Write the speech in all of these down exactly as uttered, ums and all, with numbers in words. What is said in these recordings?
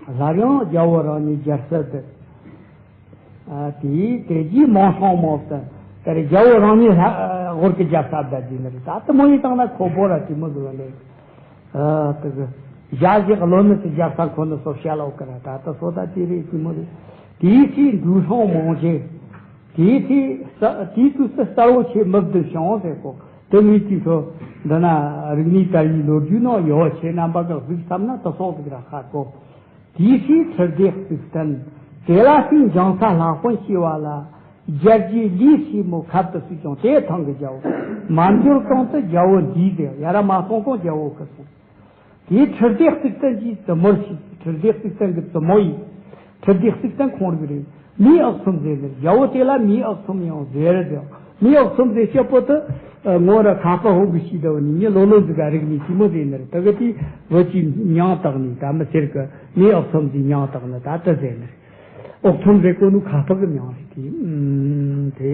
སླར་ཡང་རྒྱལ་བོ་རང་ཉིད་རྒྱལ་སར་བསྡད། ཨ་དེའི་དེ་རྗེས་མང་སྲོང་མོ་དང་དེར་རྒྱལ་བོ་རང་ཉིད་ལྷ་ཨ་ཧོར་གྱི་རྒྱལ་ས་བསྡད་རྒྱུ་ནི་རེད། ད་དེ་མོ་ཡིན་དང་ན་ཁོ་བོ་ར་དེ་མོ་ཟེར་བ་ལས། ཨ་དེ་གི་ཞག་ཞིག་བློ་ནི་དེ་རྒྱལ་ས་ཁོ་ནི་སོ་བཤད་ལོག་གི་ར། ད་ད་སོ་ད་དེ་རེད་དེ་མོ་རེད། དེའི་ཚེ་འབྲུ་སྲང་མང་ཆེ། དེའི་ཚེ་ས་དེའི་དུས་སུ་གསལ་བོ་ཆེ་མི་བདུན་བྱུང་ཟེར་གོ། དེ་མོའི་དུས་སུ་འདི་ན་རིག་གནས་དར་བའི་ལོ་རྒྱུས་ནང་ཡོད། ཁྱེད་རྣམ་པ་གི་གཟིགས་བསམ་ན་དེ་སོང་ཟིག་ར་ཧ་གོ། དེའི་ཕྱིར་ཁྲི་ལྡེ་གཙུག་བརྟན། དེ་ལ་སྲིད་འཇང་ས་ལྷ་དཔོན་ཞེས་པ་ལ། རྒྱལ་རྒྱུད་ལས་སྲས་མོ་ཁབ་ཏུ་སྲིད་ཀྱང་དེ་ཐང་གི་རྒྱལ་པོ། མ་འབྱོར་གོང་དུ་རྒྱལ་པོ་འདིས་ཟེར། ཡ་ར་མ་སོང་གོང་རྒྱལ་པོ་ཁི་སོང་། དེའི་ཁྲི་ལྡེ་གཙུག་བརྟན་གྱིས་བཙུན་མོར་ཞུས། ཁྲི་ལྡེ་གཙུག་བརྟན་གྱི་བཙུན་མོ་ཡིན། ཁྲི་ལྡེ་གཙུག་བརྟན་ཁོང་རིག་རེད། མིའི་ཨག་ཚོམ་ཟེར་ནས་རྒྱལ་པོ་དེ་ལ་མིའི་ཨག་ཚོམ་ཡང་ཟེར་ཟེར། མིའི་ཨག་ཚོམ་ཟེར་སྐྱེ་པོ་དུ། ངོ་ར་ཁ་པ་ཧོ་གི་ཤི་དོ་ནི་ཉི་ལོ་ལོ་ཟིག་ག་རིག་ནི་ཅི་མོ་ཟེར་ནི་རེད། ད་གི་དེ་བོད་ཀྱི་མྱིང་བཏགས་ནི་ད་མི་ཟེར་གི། མིའི་ཨག་ཚོམ་ཟེར་མྱིང་བཏགས་ནི་ད་དུ་ཟེར་ནི་རེད། ཨག་ཚོམ་ཟེར་གོ་ནི་ཁ་པ་གི་མྱིང་རེད། དེ་ཨུམ་དེ་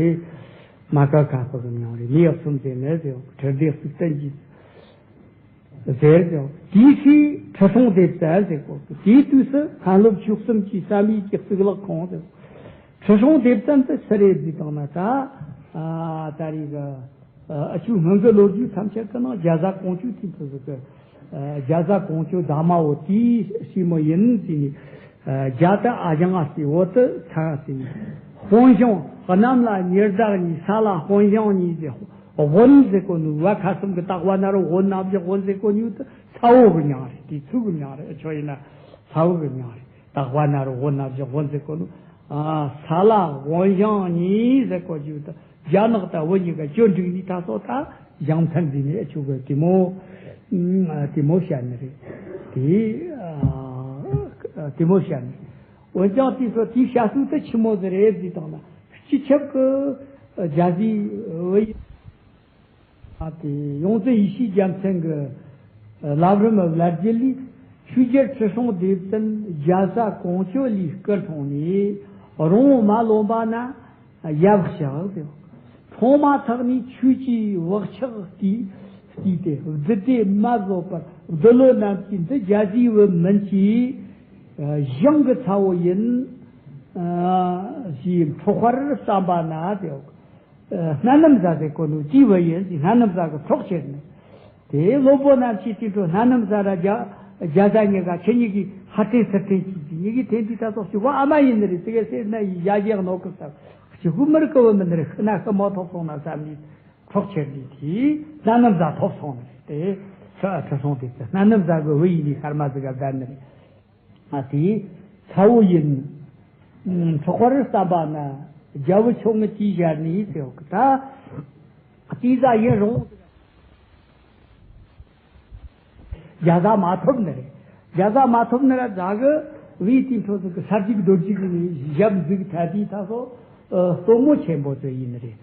མ་ཀ་ཁ་པ་གི་མྱིང་རེད། མིའི་ཨག་ཚོམ་ཟེར་ནི་ཟེར། ཁྲི་ལྡེ་གཙུག་བརྟན་གྱིས་ཟེར་ཀྱང་དེའི་ཚེ་ཁྲི་སྲོང་ལྡེ་བཙན་ཟེར་གོ། དེའི་དུས་སུ་མཁན་སློབ་ཆོས་གསུམ་གྱི་བསམ་ཡས་ཀྱི་གཙུག་ལག་ཁང་ཟེར། ཁྲི་སྲོང་ལྡེ་བཙན་དུ་སུ་རེད་ཟེར་བཏང་ན་ད། ཨ་ད་རེས་ཀྱི་ཨ་ཆོས་སྔོན་གྱི་ལོ་རྒྱུས་ཐམས་ཅད་ཀྱི་ནང་རྒྱ་བཟའ་ཀོང་ཇོ་དེ་ཚོ་ཟིག་གི། ཨ་རྒྱ་བཟའ་ཀོང་ཇོ་ཟླ་མ་བོ་དེའི་སྲས་མོ་ཡིན་ཟེར་ནས། ཨ་རྒྱ་དུ་ཨ་ཞང་ང་ཟེར། བོད་དུ་ཚ་ཟེར་ནས། དཔོན་ཞང་གནམ་ལ་ཉི་ཟླ་གཉིས། ས་ལ་དཔོན་ཞང་གཉིས་ཟེར། དབོན་ཟེར་གོ་ནི་བ་ཁ་གསུམ་གི་བཏགས་པ་ན་རོ་དབོན་ན་བཞག་དབོན་ཟེར་གོ་ནི་དུ་ཚ་བོ་གི་མྱིང་རེད། དེ་ཚུལ་གི་མྱིང་རེད། ཆོ་ཡིན་ན་ཚ་བོ་གི་མྱིང་རེད། བཏགས་པ་ན་རོ་དབོན་ན་བཞག་དབོན་ཟེར་གོ་ནི། ཨ་ས་ལ་དབོན་ཞང་གཉིས་ཟེར་གོ་རྒྱུ་དུ་རྒྱ་ནག་དང་བོད་གཉིས་ཀ་ཅོ་འགྲིག་ནི་ད་སོ་ད་ཞང་ཚན་འཛིན་ནི་ཆོ་གི་དེ་མོ། ཨ་དེ་མོ་བཤད་ནི་རེད། དེ་ཨ་དེ་མོ་བཤད་ནི་རེད། འོན་ཀྱང་དེ་ཚོ་དེའི་བཤད་སྲོལ་དུ་ཆི་མོ་ཟིག་རེད་ཟེར་བཏང་ན། སྤྱི་ཁྱབ་ཀྱི་རྒྱ་ཟིག་བོད་ཡིག་ཨ་དེ་ཡོངས་འཛིན་ཡེ་ཤེས་རྒྱལ་མཚན་གྱི་བསླབ་རིམ་བླ་བརྒྱུད་ལས། ཆོས་རྒྱལ་ཁྲི་སྲོང་ལྡེ་བཙན་རྒྱ་བཟའ་ཀོང་ཇོ་ལས་སྐུ་འཁྲུངས་ནས། རོང་བོ་མ་ལོན་པ་ན་ཡབ་གཤགས་ཟེར། འཁྲུངས་མ་ཐག་ནས་ཆོས་ཀྱི་བག་ཆགས་བསྐུལ་བསྐུལ་ཏེ། བདུད་སྡེ་མ་བཟོད་པར་འདུལ་ལོ་རྣམས་ཀྱིས་འདི་རྒྱ་ཟིག་བུ་མིན་གྱི་ཞང་གི་ཚ་བོ་ཡིན་ཞེས་འཕྲོག་པར་བསམ་པ་ན་ཟེར། སྣ་ནམ་བཟའ་ཟེར་གོ་ནོ་དེའི་བུ་ཡིན་ཞེས་སྣ་ནམ་བཟའ་གི་འཕྲོག་བྱེད་ནས། དེ་བློན་པོ་རྣམས་ཀྱིས་དེ་འཕྲོ་སྣ་ནམ་བཟའ་ར་རྒྱ་རྒྱ་བཟའ་གཉིས་ཀ་ཁྱེད་གཉིས་ཀྱིས་ཧ་ཏེ་སི་ཏེ་གྱིས་ཀྱི་གཉིས་ཀྱིས་དེ་འདི་ད་ཚོགས་ཀྱི་བ་ཨ་མ་ཡིན་ནི་རེད། དེ་ག་སེར་སྣ་ཡི་ཡ་གྱེ་གནོད་གི་ས་གཅིག་གུ་མི་རིགས་གི་བུ་མིན་ནི་རེད། ཤི་ན་ཤི་མོ་ཐོབ་སོང་ན་བསམ་ནས་འཕྲོག་ཁྱེར་ནས་དེ་སྣ་ནམ་བཟའ་ཐོབ་སོང་ནི་རེད། དེ་ཁྲི་ཁྲི་སྲོང་ལྡེ་བཙན་སྣ་ནམ་བཟའ་གི་བུ་ཡིན་ནི་ཤར་མ་ཟིག་ག་བསྡད་ནི་རེད། ཨ་དེ་ཚ་བོ་ཡིན། འཕྲོག་པར་བསམ་པ་ན་རྒྱལ་བུ་ཆུང་ངུ་དེའི་ཞལ་ནས་ཟེར་གི་ད། དེའི་ཟ་ཡིན་རུང་རྒྱ་བཟའ་མ་ཐོབ་ནི་རེད། རྒྱ་བཟའ་མ་ཐོབ་ནི་ར་ཟ་གི་བའི་དེ་འཕྲོ་ཟིག་གི་ས་རྒྱུག་རྡོ་རྒྱུག་གི་ཞབས་འཛུགས་ཐལ་དེའི་ད་སོ། ཨ་སྟོན་མོ་ཆེན་པོ་དེ་ཡིན་ནི་རེད།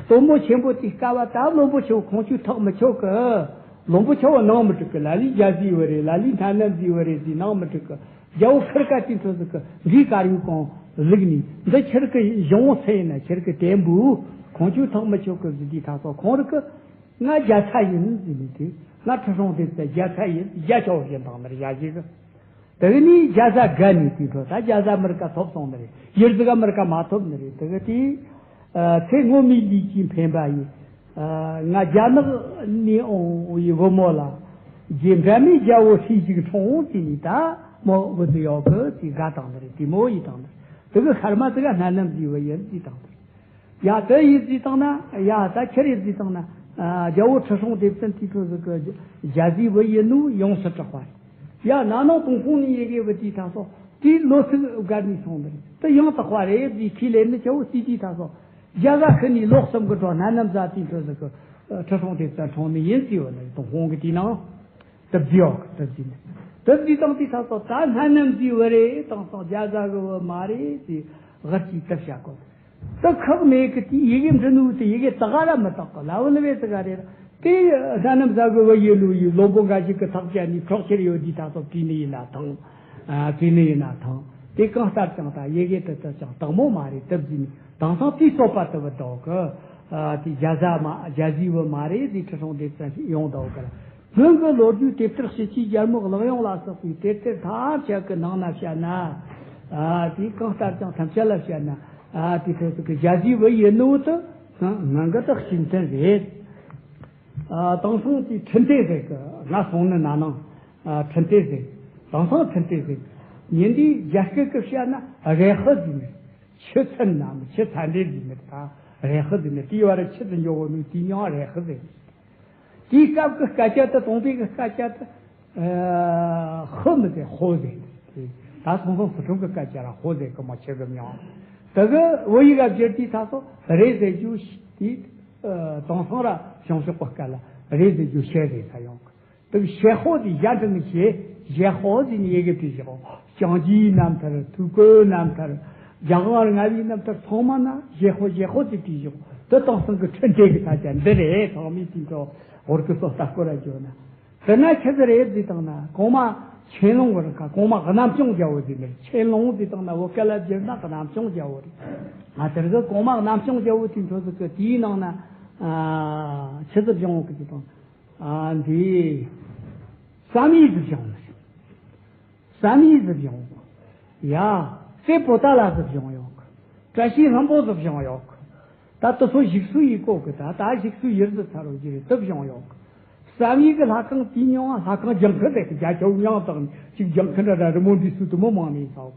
སྟོན་མོ་ཆེན་པོ་དེའི་སྐབས་བ་ད་བློན་པོ་ཆེ་བོ་ཁོང་ཆོས་ཐག་མི་ཆོད་གི། བློན་པོ་ཆེ་བོ་ནང་མི་འགྲིག་གི། ལ་ལས་རྒྱ་བཟའི་བུ་རེད། ལ་ལས་སྣ་ནམ་བཟའི་བུ་རེད་ཟེར་ནང་མི་འགྲིག་གི། རྒྱལ་བོ་ཁིར་ཀ་དེ་འཕྲོ་ཟིག་གི་འདིའི་དཀར་ཡོལ་གང་བླུགས་ནས་འདི་ཁྱེད་ཀྱི་གཞུང་བོ་ཚེ་ཡིན་ན་ཁྱེད་ཀྱི་དྲན་འབུ། ཁོང་ཆོས་ཐག་མི་ཆོད་གི་ཟེར་དུས་ད་སོ་ཁོང་རིག་གི། ང་རྒྱ་ཚ་ཡིན་ཟེར་ནས་དེ། ང་ཁྲི་སྲོང་ལྡེ་བཙན་རྒྱ་ཚ་ཡིན། རྒྱ་ཆེ་བོ་བཞིན་དང་ནི་རེད། ཡ་ཞིག་གི། དེ་ནས་རྒྱ་བཟའ་དགའ་ནས་དེ་འཕྲོ་ད་རྒྱ་བཟའ་མི་རིགས་ཀ་ཐོབ་སོང་ནི་རེད། ཡུལ་ཟིག་ག་མི་རིགས་ཀ་མ་ཐོབ་ནི་རེད། དེ་གི་དེ། ཨ་ཚེ་སྔོན་མའི་ལས་ཀྱིས་འཕེན་པ་ཡིན། ཨ་ང་རྒྱ་ནག་ནས་འོང་བའི་བུ་མོ་ལ། རྗེ་འབྲལ་མེད་རྒྱལ་བོ་སྲས་ཤིག་འཁྲུངས་ཟེར་ནས་ད་མོ་བུ་དུ་ཡོག་གི་དེ་དགའ་བཏང་ནི་རེད། དེ་མོ་ཡིན་བཏང་ནི་རེད། དེ་གི་ཤར་མ་དེ་ག་སྣ་ནམ་བཟའི་བུ་ཡིན་ཟེར་བཏང་ནི་རེད། ཡ་དེ་ཡིན་ཟེར་བཏང་ན། ཡ་ད་ཁྱེད་ཡིན་ཟེར་བཏང་ན། ཨ་རྒྱལ་བོ་ཁྲི་སྲོང་ལྡེ་བཙན་དེ་འཕྲོ་ཟིག་གི་རྒྱ་བཟའི་བུ་ཡིན་ནོ་ཡོངས་སུ་གྲགས་པ་རེད། ཡ་ན་ནིང་ཏུན་ཧོང་ནས་ཡི་གེ་བུ་དེའི་ད་སོ་དེའི་ལོ་ཚིགས་བརྒལ་ནས་སོང་ནི་རེད། དེ་ཡང་དག་པ་རེད་ཟེར་ཁས་ལེན་ནི་ཆེ་བོ་སྲིད་དེའི་ད་སོ་རྒྱ་བཟའ་ཤི་ནས་ལོ་གསུམ་གི་འཕྲོ་སྣ་ནམ་བཟའ་དེ་འཕྲོ་ཟིག་གི་ཁྲི་སྲོང་ལྡེ་བཙན་འཁྲུངས་ནི་ཡིན་ཟེར་བ་ནི་ཏུན་ཧོང་གི་དེའི་ནང་། དེབ་འདི་ཡོད་གི། དེབ་འདི་ནི་དེབ་འདི་དང་དེ་ད་སོ་ད་སྣ་ནམ་བཟའི་བུ་རེད་དང་སོང་རྒྱ་བཟའ་གི་བུ་མ་རེད་ཟེར་ག་ཅིག་དེབ་བཤད་གོ། དེ་ཁག་མེད་གི། དེ་ཡི་གེ་འབྲི་ནུ་དེ་ཡི་གེ་དག་ར་མི་དག་གི། ལ་བུ་ལ་བས་དག་རེད། དེ་སྣ་ནམ་བཟའ་གི་བུ་ཡིན་ནོ་ཡི་བློན་པོ་འགའ་ཞིག་གི་ཐག་བཅད་ནས་འཕྲོག་ཁྱེར་ཡོད་དུས་ད་སོ་བྲིས་ནི་ཡིན་ན་ཐང་། ཨ་བྲིས་ནི་ཡིན་ན་ཐང་། དེ་གང་ལྟར་ཀྱང་ད་ཡི་གེ་དེ་དེ་ཅང་དག་མོ་མ་རེད། དེབ་འདི་ནི་དེང་སང་དེའི་བསྟོད་པ་དེ་བུ་འདུག་གི། ཨ་དེ་རྒྱ་བཟའ་མ་རྒྱ་བཟའི་བུ་མ་རེད་ཟེར་ཁྲི་སྲོང་ལྡེ་བཙན་ཡོང་འདུག་གི། སྔོན་གྱི་ལོ་རྒྱུས་དེབ་ཐེར་ཞི་བྱེད་རྒྱལ་མོ་གླག་དབྱངས་ལ་སོགས་པའི་དེབ་ཐེར་ཐམས་ཅད་ཀྱི་ནང་ན་བཤད་ན། ཨ་དེ་གང་ལྟར་ཀྱང་ཐམས་ཅད་ལ་བཤད་ན། ཨ་དེ་ཐོག་ཏུ་གི་རྒྱ་བཟའི་བུ་ཡིན་ནོ་དུ་སྔོན་གྱི་དག་ཤིང་ཐན་རེད། ཨ་དེང་སང་དེ་འཕྲིན་སྟེགས་ཟེར་གི་ང་སོང་ནི་ན་ནང་། ཨ་འཕྲིན་སྟེགས་ཟེར། དེང་སང་འཕྲིན་སྟེགས་ཟེར། ཉིན་དེའི་རྒྱ་སྐད་ཀྱི་བཤད་ན་རེ་ཧི་ཟེར་ནི། ཆུ་ཚན་ནམ་ཆུ་ཚན་རེ་ཟེར་ནི་ད་རེ་ཧི་ཟེར་ནི། དེའི་བར་ཆུ་ཟེར་འཇོག་གོ་ནི་དེའི་མྱིང་རེ་ཧི་ཟེར། དེའི་སྐབས་ཀྱི་སྐད་ཆ་དེ་སྟོང་པའི་གི་སྐད་ཆ་དེ། ཧོ་མི་ཟེར་ཧོ་ཟེར། ད་སོང་སོང་སི་ཁྲོན་གི་སྐད་ཆ་ར་ཧོ་ཟེར་གི་མ་ཆེ་གི་མྱང་། དེ་གི་བོད་ཡིག་ག་བསྒྱུར་དུས་ད་སོ་རེ་ཟེར་རྒྱུ་དེ། དེང་སང་ར་བྱང་ཕྱོགས་པ་སྐད་ལ་རེ་ཟེར་རྒྱུ་ཤེ་ཟེར་ས་ཡོང་གི། དེ་གི་ཤེ་ཧོ་དེ་ཞ་འགྲེང་ནི་ཤེ་ཞེ་ཧོ་ཟེར་ནི་ཡི་གེ་བྲིས་བཞག་ལྕང་སྐྱའི་རྣམ་ཐར། ཐུའུ་བཀྭན་རྣམ་ཐར། རྒྱ་གར་ལྔ་པའི་རྣམ་ཐར་ཚང་མ་ན་ཞེ་ཧོ་ཞེ་ཧོ་ཟེར་བྲིས་བཞག་དེ་དེང་སང་གི་འཕྲིན་སྟེགས་གི་ས་ཆ་འདི་རེད། ཚང་མས་དེ་ཚོ་ཧོར་གི་སོ་ལྟ་སྐོར་ར་བརྗོད་ན། དེ་ན་ཆི་ཟིག་རེད་ཟེར་བཏང་ན་གོང་མ་ཆན་ལུང་བར་ཁ་གོང་མ་རྣམ་སྐྱོང་རྒྱལ་བོ་ཟེར་ནས། ཆན་ལུང་ཟེར་བཏང་ན་བོད་སྐད་ལ་བསྒྱུར་ན་རྣམ་སྐྱོང་རྒྱལ་བོ་རེད། ང་དེར་གི་གོང་མ་རྣམ་སྐྱོང་རྒྱལ་བོ་དེ་འཕྲོ་ཟིག་གི་དེའི་ནང་ན་ཨ་ཆི་ཟིག་བྱུང་གི་ཟེར་བཏང་། ཨ་འདི་བསམ་ཡས་ཟིག་བྱུང་ནས། བསམ་ཡས་ཟིག་བྱུང་། ཡ་རྩེ་པོ་ཏ་ལ་ཟིག་བྱུང་ཡོད་གི། བཀྲ་ཤིས་ལྷུན་པོ་ཟིག་བྱུང་ཡོད་གི། ད་དེ་ཚོ་ཞིག་གསོ་ཡི་གོ་གི། ད་ད་ཞིག་གསོ་ཡིར་ཟིག་ཚར་རོ་གི་རེད། དེ་བྱུང་ཡོད་གི། བསམ་ཡས་གི་ལྷ་ཁང་དེའི་མྱིང་ལྷ་ཁང་ལྗང་ཁུ་ཟེར་གི། རྒྱ་ཆེའུ་མྱིང་བཏགས་ནས་ཅིག་ལྗང་ཁུ་འདྲ་འདྲ་རི་མོ་འབྲི་སྲོལ་དེ་མོ་མང་ནས་ཚ་གི།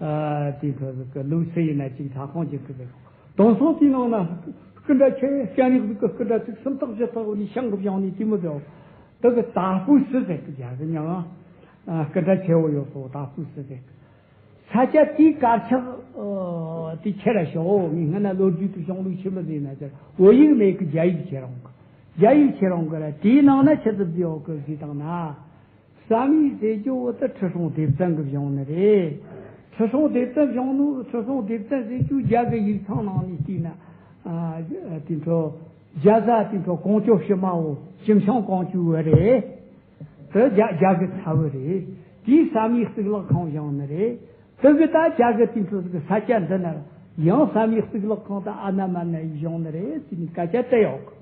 ཨ་དེ་ཚོ་ཟིག་གི་ལུགས་སྲོལ་ཡིན་ན་ཅིག་ལྷ་ཁང་ལྗང་ཁུ་ཟེར་གི། དེང་སང་དེའི་ནང་ན་སྐུ་འདྲ་ཆེ་སྐྱ་རིགས་ཟིག་གི་སྐུ་འདྲ་ཚིག་སུམ་རྟགས་བཞི་རྟགས་ནས་ཤང་གི་བཞེངས་ནས་དེ་མོ་ཟེར་གི། དེ་གི་དྭགས་པོའི་སི་ཟེར་གི། རྒྱ་གི་མྱིང་ཨ་སྐུ་འདྲ་ཆེ་བོ་ཡོད་སོ། དྭགས་པོའི་སི་ཟེར་གི། ས་ཆ་དེའི་དཀར་ཆག་ཨ་དེ་ཁྱེར་ར་ཤོག་ངས་སྔ་ན་ལོ་རྒྱུས་དེ་གཞུང་ལུགས་ཆི་མོ་ཟིག་ན་ཟེར། བོད་ཡིག་མེད་གི། རྒྱ་ཡིག་ཁྱེར་རུང་གི། རྒྱ་ཡིག་ཁྱེར་རུང་གི་ར། དེའི་ནང་ན་ཆི་ཟིག་བྲིས་ཡོད་གི་ཟེར་བཏང་ན། བསམ་ཡས་ཟེར་རྒྱུ་བོ་དེ་ཁྲི་སྲོང་ལྡེ་བཙན་གི་བྱུང་ནི་རེད། ཁྲི་སྲོང་ལྡེ་བཙན་བྱུང་ནོ། ཁྲི་སྲོང་ལྡེ་བཙན་ཟེར་རྒྱུ་རྒྱ་གི་ཡིག་ཚང་ནང་ནས་བལྟས་ན། ཨ་དེ་འཕྲོ་རྒྱ་བཟའ་དེ་འཕྲོ་ཀོང་ཇོ་ཕྱི་མ་བོ་ཅིན་ཤང་ཀོང་ཇོ་བོ་རེད། དེ་རྒྱ་རྒྱ་གི་ཚ་བོ་རེད། དེའི་བསམ་ཡས་གཙུག་ལག་ཁང་བཞེངས་ནི་རེད། དེ་གི་ད་རྒྱ་གི་དེ་འཕྲོ་གི་ས་ཆ་འདི་ན་ཡང་བསམ་ཡས་གཙུག་ལག་ཁང་དང་ཨ་ན་མ་ན་ཡིས་བཞེངས་ནི་རེད་ཟེར་ནས་སྐད་ཆ་དེ་ཡོད་གི།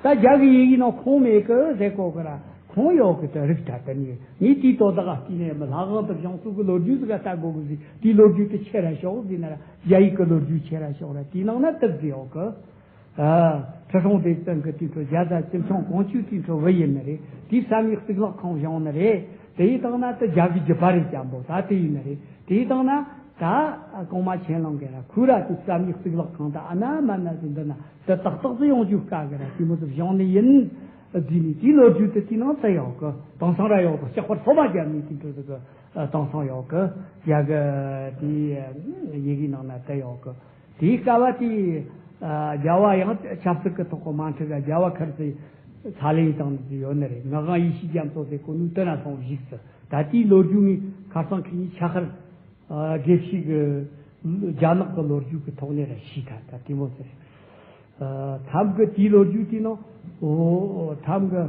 ད་རྒྱ་གི་ཡི་གེའི་ནང་ཁུངས་མེད་གི་ཟེར་གོ་གི་ར། ཁུངས་ཡོད་གི། དེ་རིགས་ད་དེ་ནི་ངས་དེའི་དོ་བདག་ག་བལྟས་ནས་མི་ལྷ་ཁང་དུ་བཞེངས་ཚུལ་གི་ལོ་རྒྱུས་ཟིག་ག་ལྟ་དགོས་གི་ཟིག་དེའི་ལོ་རྒྱུས་དེ་ཁྱེར་ར་ཤོག་ཟེར་ན་ར། རྒྱ་ཡིག་གི་ལོ་རྒྱུས་ཁྱེར་ར་ཤོག་ར། དེའི་ནང་ན་དེ་ཟིག་ཡོད་གི། ཨ་ཁྲི་སྲོང་ལྡེ་བཙན་གི་དེའི་འཕྲོ་རྒྱ་བཟའ་ཅིན་ཤང་ཀོང་ཇོ་དེའི་འཕྲོ་བུ་ཡིན་ནི་རེད། དེའི་བསམ་ཡས་གཙུག་ལག་ཁང་བཞེངས་ནི་རེད། དེའི་སྟེང་ན་དེ་རྒྱ་གི་རྒྱུད་པ་རེད། ཅམ་པོ་ད་དེ་ཡིན་ནི་རེད། དེའི་སྟེང་ན་ད་གོང་མ་ཆན་ལུང་གི་ར་ཁོ་ར་དེ་བསམ་ཡས་གཙུག་ལག་ཁང་དང་ཨ་ན་མ་ན་ཟེར་འདི་ན་དེ་ཏག་ཏག་ཏུ་ཡོང་རྒྱུ་དཀའ་གི་ར། དེ་མོ་ཟིག་བཞེངས་ནི་ཡིན་ཟེར་ནས་དེའི་ལོ་རྒྱུས་དེ་དེའི་ནང་དུ་ཡོད་གི། དེང་སང་ར་ཡོད་གི། ལྕགས་པར་སོ་མ་རྒྱབ་ནས་དེ་འཕྲོ་ཟིག་གི་དེང་སང་ཡོད་གི། རྒྱ་གི་དེའི་ཡི་གེའི་ནང་ན་དེ་ཡོད་གི། དེའི་སྐབས་དེ་ཨ་རྒྱལ་བ་ཡང་ཆབ་སྲིད་ཀྱི་ཐོག་གི་དམག་འཁྲུག་ག་རྒྱལ་བ་ཁིར་ཚོས་ཚ་ལེན་བཏང་ནས་ཡོད་ནི་རེད། ངག་དབང་ཡེ་ཤེས་རྒྱ་མཚོ་ཟེར་གོ་ནོ་དེ་ན་སོང་བཞུགས་སོ། ད་དེའི་ལོ་རྒྱུས་ངས་ཁ་སང་ཁྱེད་གཉིས་ཆ་ཤར་ཨ་དགེ་བཤེས་ཀྱི་རྒྱ་ནག་གི་ལོ་རྒྱུས་ཀྱི་ཐོག་ནས་ར་ཤེས་ཐལ། ད་དེ་མོ་ཟེར། ཨ་ཐམ་གི་དེའི་ལོ་རྒྱུས་དེའི་ནང་། འོ་ཐམ་གི་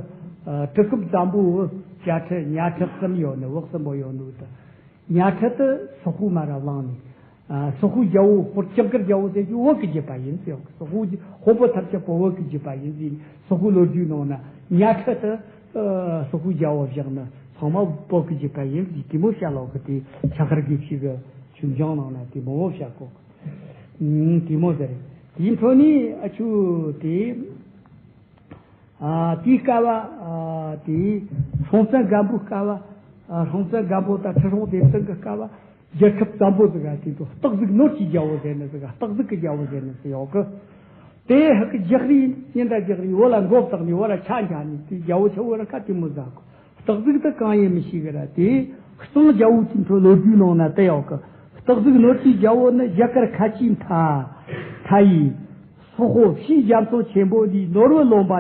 ཨ་གྲི་གུམ་དམ་པོ་བོ་བྱ་ཁྲི་གཉའ་ཁྲི་གསུམ་ཡོད་ནི། བོ་གསུམ་པོ་ཡོད་ནི་ད། གཉའ་ཁྲི་དེ་སོག་པོ་མ་ར་བླངས་ནས། ཨ་སོག་པོའི་རྒྱལ་པོ་ཧོར་ལྕགས་གུར་རྒྱལ་པོ་ཟེར་རྒྱུ་བོད་ཀྱི་རྒྱུད་པ་ཡིན་ཟེར་ཡོད་གི། སོག་པོ་ཧོར་པོ་ཐར་ཆ་པོ་བོད་ཀྱི་རྒྱུད་པ་ཡིན་ཟེར། སོག་པོའི་ལོ་རྒྱུས་ནང་ན་གཉའ་ཁྲི་དེ་ཨ་སོག་པོའི་རྒྱལ་པོ་བཞག་ནི་ཚང་མ་བོད་ཀྱི་རྒྱུད་པ་ཡིན་ཟེར། དེ་མོ་བཤད་ལོག་གི། དེ་ཆ་ཤར་དགེ་བཤེས་ཀྱི་ཆོས་འབྱུང་ནང་ན་དེ་མོ་བཤད་གོ་གི། ཨུམ་དེ་མོ་ཟེར། དེའི་འཕྲོ་ནས་ཨ་ཆུ་དེ། ཨ་དེའི་སྐབས་ཨ་དེའི་སྲོང་བཙན་སྒམ་པོའི་སྐབས། ཨ་སྲོང་བཙན་སྒམ་པོ་དང་ཁྲི་སྲོང་ལྡེ་བཙན་གྱི་སྐབས་རྒྱལ་ཁབ་དམ་པོ་ཟིག་ག་དེ་ཚོ་སྟག་གཟིག་ནོར་གྱི་རྒྱལ་པོ་ཟེར་ནི་ཟིག་ག་སྟག་གཟིག་གི་རྒྱལ་པོ་ཟེར་ནི་ཟིག་ཡོད་གི། དེ་ཧ་གི་རྒྱག་རེས་ཉིན་དང་རྒྱག་རེས་བོད་ལ་མགོ་བཏགས་ནས་བོད་ལ་ཆ་འཇག་ནས་དེ་རྒྱལ་པོ་ཆེ་བོ་ར་ཁ་དེ་མོ་ཟ་གི། སྟག་གཟིག་དེ་གང་ཡིན་མི་ཤེས་གི་ར། དེ་གཙང་རྒྱལ་པོ་དེ་ཚོ་ལོ་རྒྱུས་ནང་ན་དེ་ཡོད་གི། སྟག་གཟིག་ནོར་གྱི་རྒྱལ་པོ་ནི་རྒྱ་གར་ཁ་ཆེའི་མཐའ་མཐའ་ཡི་སོག་པོ་ཕྱིའི་རྒྱ་མཚོ་ཆེན་པོ་འདིའི་ནོར་བུ་ལོན་པ་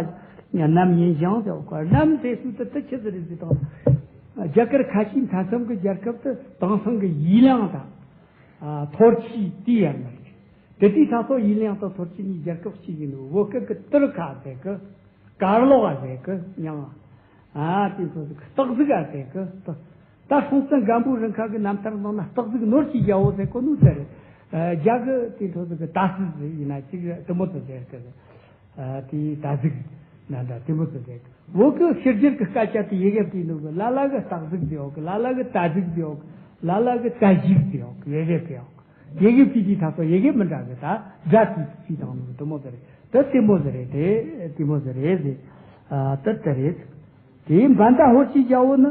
རྣམས་ཡིན་ཞིང་ཟེར་གོ། རྣམས་ཟེར་སྲོལ་དེ་དེ་ཆི་ཟིག་རེད་ཟེར་དང་། རྒྱ་གར་ཁ་ཆེའི་མཐའ་མཚམས་ཀྱི་རྒྱལ་ཁབ་དེ་དེང་སང་གི་ཡི་ལང་དང་ཨ་ཐོར་ཅི་དེ་ཡར་མར་རེད། དེ་དུས་ད་སོ་ཡི་ལང་དང་ཐོར་ཅི་གཉིས་རྒྱལ་ཁབ་གཅིག་ཡིན་ནོ། བོད་སྐད་ཀྱི་ཏུར་ཁ་ཟེར་གི། དཀར་ལོག་ཟེར་གི། མྱང་ཨ་དེ་ཚོ་ཟིག་སྟག་གཟིག་ཨ་ཟེར་གི། ད་སྲོང་བཙན་སྒམ་པོའི་རིང་ཁ་གི་རྣམ་ཐར་ནང་ན་སྟག་གཟིག་ནོར་གྱི་རྒྱལ་པོ་ཟེར་གོ་ནོ་དེ་རེད། ཨ་རྒྱ་གི་དེ་ཚོ་ཟིག་གི་ད་སི་ཟིག་ཡིན་ན་ཅིག་དེ་མོ་ཟིག་ཟེར་གི། ཨ་དེ་ད་གཟིག་ན་འདྲ་དེ་མོ་ཟིག་ཟེར་གི། བོད་ཀྱི་ཕྱི་རྒྱལ་གྱི་སྐད་ཆ་དེ་ཡི་གེ་བྲིས་འདུག་གི། ལ་ལ་གི་རྟགས་གཟུགས་དེ་ཡོད་གི། ལ་ལ་གི་ད་གཟུགས་དེ་ཡོད་གི། ལ་ལ་གི་ད་གཟུགས་དེ་ཡོད་གི། ཡི་གེ་དེ་ཡོད་གི། ཡི་གེ་བྲིས་དུས་ད་ཚོ་ཡི་གེ་མི་འདྲ་གི། ད་སྒྲ་དེ་བྲིས་བཏང་ནོ་དེ་མོ་ཟིག་རེད། དེ་དེ་མོ་ཟིག་རེད། དེ་དེ་མོ་ཟིག་རེད་ཟེར། ཨ། དེ་དེ་རེད། དེའི་འབན་ད་ཧོར་གྱི་རྒྱལ་པོ་ནི་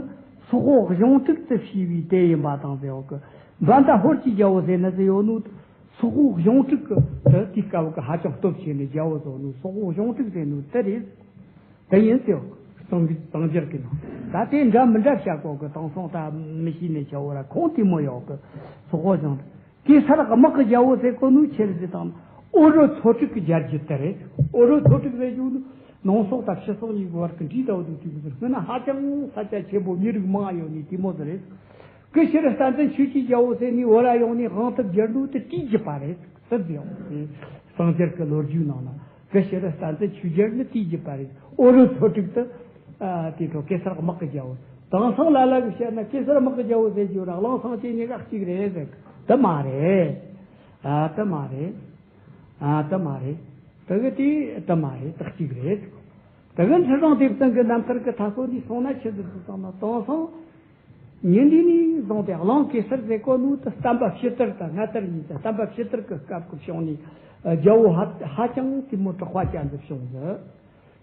སོག་པོ་གཞུང་དྲུག་ཏུ་བྱས་པའི་དེ་ཡིན་པ་དང་ཟེར་ཡོད་གི། འབན་ད་ཧོར་གྱི་རྒྱལ་པོ་ཟེར་ན་ཟེར་ཡོད་ནོ། སོག་པོ་གཞུང་དྲུག་གི་དེ་དེའི་སྐབས་ཀྱི་ཧ་ཅང་སྟོབས་ཆེ་ནི་རྒྱལ་པོ་བཟོ་ནོ། སོག་པོ་གཞུང་དྲུག་ཟེར་ནོ་དེ་རེད། དེ་ཡིན་ཏེ། གཙང་གཙང་རྒྱལ་གྱི་ནང་ད་དེ་འདྲ་མི་འདྲ་བྱ་གོ་གི། དེང་སང་ད་མི་ཤེས་ནས་བྱ་བོ་ར་ཁོང་དེ་མོ་ཡོད་གི། སོག་པོ་གཞུང་དྲུག་གེ་སར་དམག་གི་རྒྱལ་པོ་ཟེར་གོ་ནོ་ཆི་རེད་ཟེར་དང་། ཨོ་རོད་ཚོ་དྲུག་གི་རྒྱལ་རྒྱུད་དེ་རེད། ཨོ་རོད་ཚོ་དྲུག་ཟེར་རྒྱུ་ནི་ནང་སོག་དང་ཕྱི་སོག་གཉིས་ཀྱི་བར་གྱི་འདྲིས་ལྟ་བུ་དུ་དུས་ཀྱི་ཟེར། སྔོན་ན་ཧ་ཅང་ས་ཆ་ཆེན་པོ་མི་རིགས་མང་ཡོད་ནི་དེ་མོ་ཟིག་རེད། གི་ཤི་རི་བསྟན་འཛིན་ཆོས་ཀྱི་རྒྱལ་པོ་ཟེར་ནི་བོད་ལ་ཡོང་ནི་དབང་ཐུབ་རྒྱལ་ལོ་དེ་དེའི་རྒྱུད་པ་རེད། དེ་ཟེར་ཡོང་། གཙང་རྒྱལ་གྱི་ལོ་རྒྱུས་ནང་ན་གི་ཤི་རི་བསྟན་འཛིན་ཆོས་རྒྱལ་ནི་དེའི་རྒྱུད་པ་རེད། ཨོ་རོད་ཚོ་དྲུག་དེ། ཨ། དེ་ཚོ་གེ་སར་དམག་གི་རྒྱལ་པོ། དེང་སང་ལ་ལ་གིས་བཤད་ན་གེ་སར་དམག་གི་རྒྱལ་པོ་ཟེར་རྒྱུ་ར་གླང་ཚང་ཅན་གཉིས་ཀ་གཅིག་རེད་ཟེར་གི། དེ་མ་རེད། ཨ། དེ་མ་རེད། ཨ། དེ་མ་རེད། དེ་གི་དེ་དེ་མ་རེད། དེ་གཅིག་རེད། དེ་གི་ཁྲི་སྲོང་ལྡེ་བཙན་གྱི་རྣམ་ཐར་གྱི་མཐའ་སྐོར་ནས་སོང་ན་ཆི་ཟིག་ཟེར་ན། དེང་སང་ཉིན་འདི་ནས་བཟུང་སྟེ་གླང་གེ་སར་ཟེར་གོ་ནོ་དེ་བསྟན་པ་ཕྱི་དར་དང་སྔ་དར་གཉིས་དང་། བསྟན་པ་ཕྱི་དར་གྱི་སྐབས་ཀྱི་བྱུང་ནས་རྒྱལ་པོ་ཧ་ཧ་ཅང་དེ་མོ་དྲག་པ་ཅན་དུ་བྱུང་ཟིག།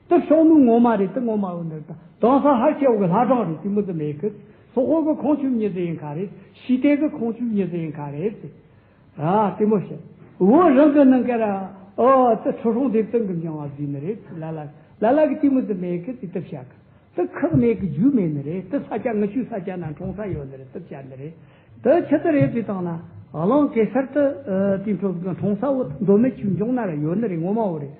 དེ་བྱུང་ནོ་ངོ་མ་རེད། དེ་ངོ་མ་ཡོད་ནི་རེད། ད་དེང་སང་ཧར་ཆེ་བོ་གི་ལྷ་སྒྲུང་རེད། དེ་མོ་དེ་མེད་གི། སོག་པོ་གི་ཁོང་ཆུབ་མྱི་ཟིག་ཡིན་ཁ་རེད། ཞི་བདེ་གི་ཁོང་ཆུབ་མྱི་ཟིག་ཡིན་ཁ་རེད། ཨ། དེ་མོ་བཤད། བོད་རང་གི་ནང་ཀ་ར། ཨོ། དེ་ཁྲི་སྲོང་ལྡེ་བཙན་གྱི་མྱིང་ང་བཟོས་ནི་རེད། ལ་ལ་ལ་ལ་གི་དེ་མོ་དེ་མེད་གི། དེ་དེ་བཤད་གི། དེ་ཁག་མེད་གི། རྒྱུ་མེད་ནི་རེད། དེ་ས་ཆ་ངི་ཆོའི་ས་ཆ་ན་འཁྲུངས་ས་ཡོད་ནི་རེད། དེ་བཤད་ནི་རེད། དེ་ཆི་ཟིག་རེད་ཟེར་བཏང་ན། གླང་གེ་སར་དེ། ཨ། དེ་འཕྲོ་གི་འཁྲུངས་ས་བོ་མདོ་སྨད་ཆོས་འབྱུང་ན་ར་ཡོད་ནི་རེད། ངོ་མ་བོ་རེད།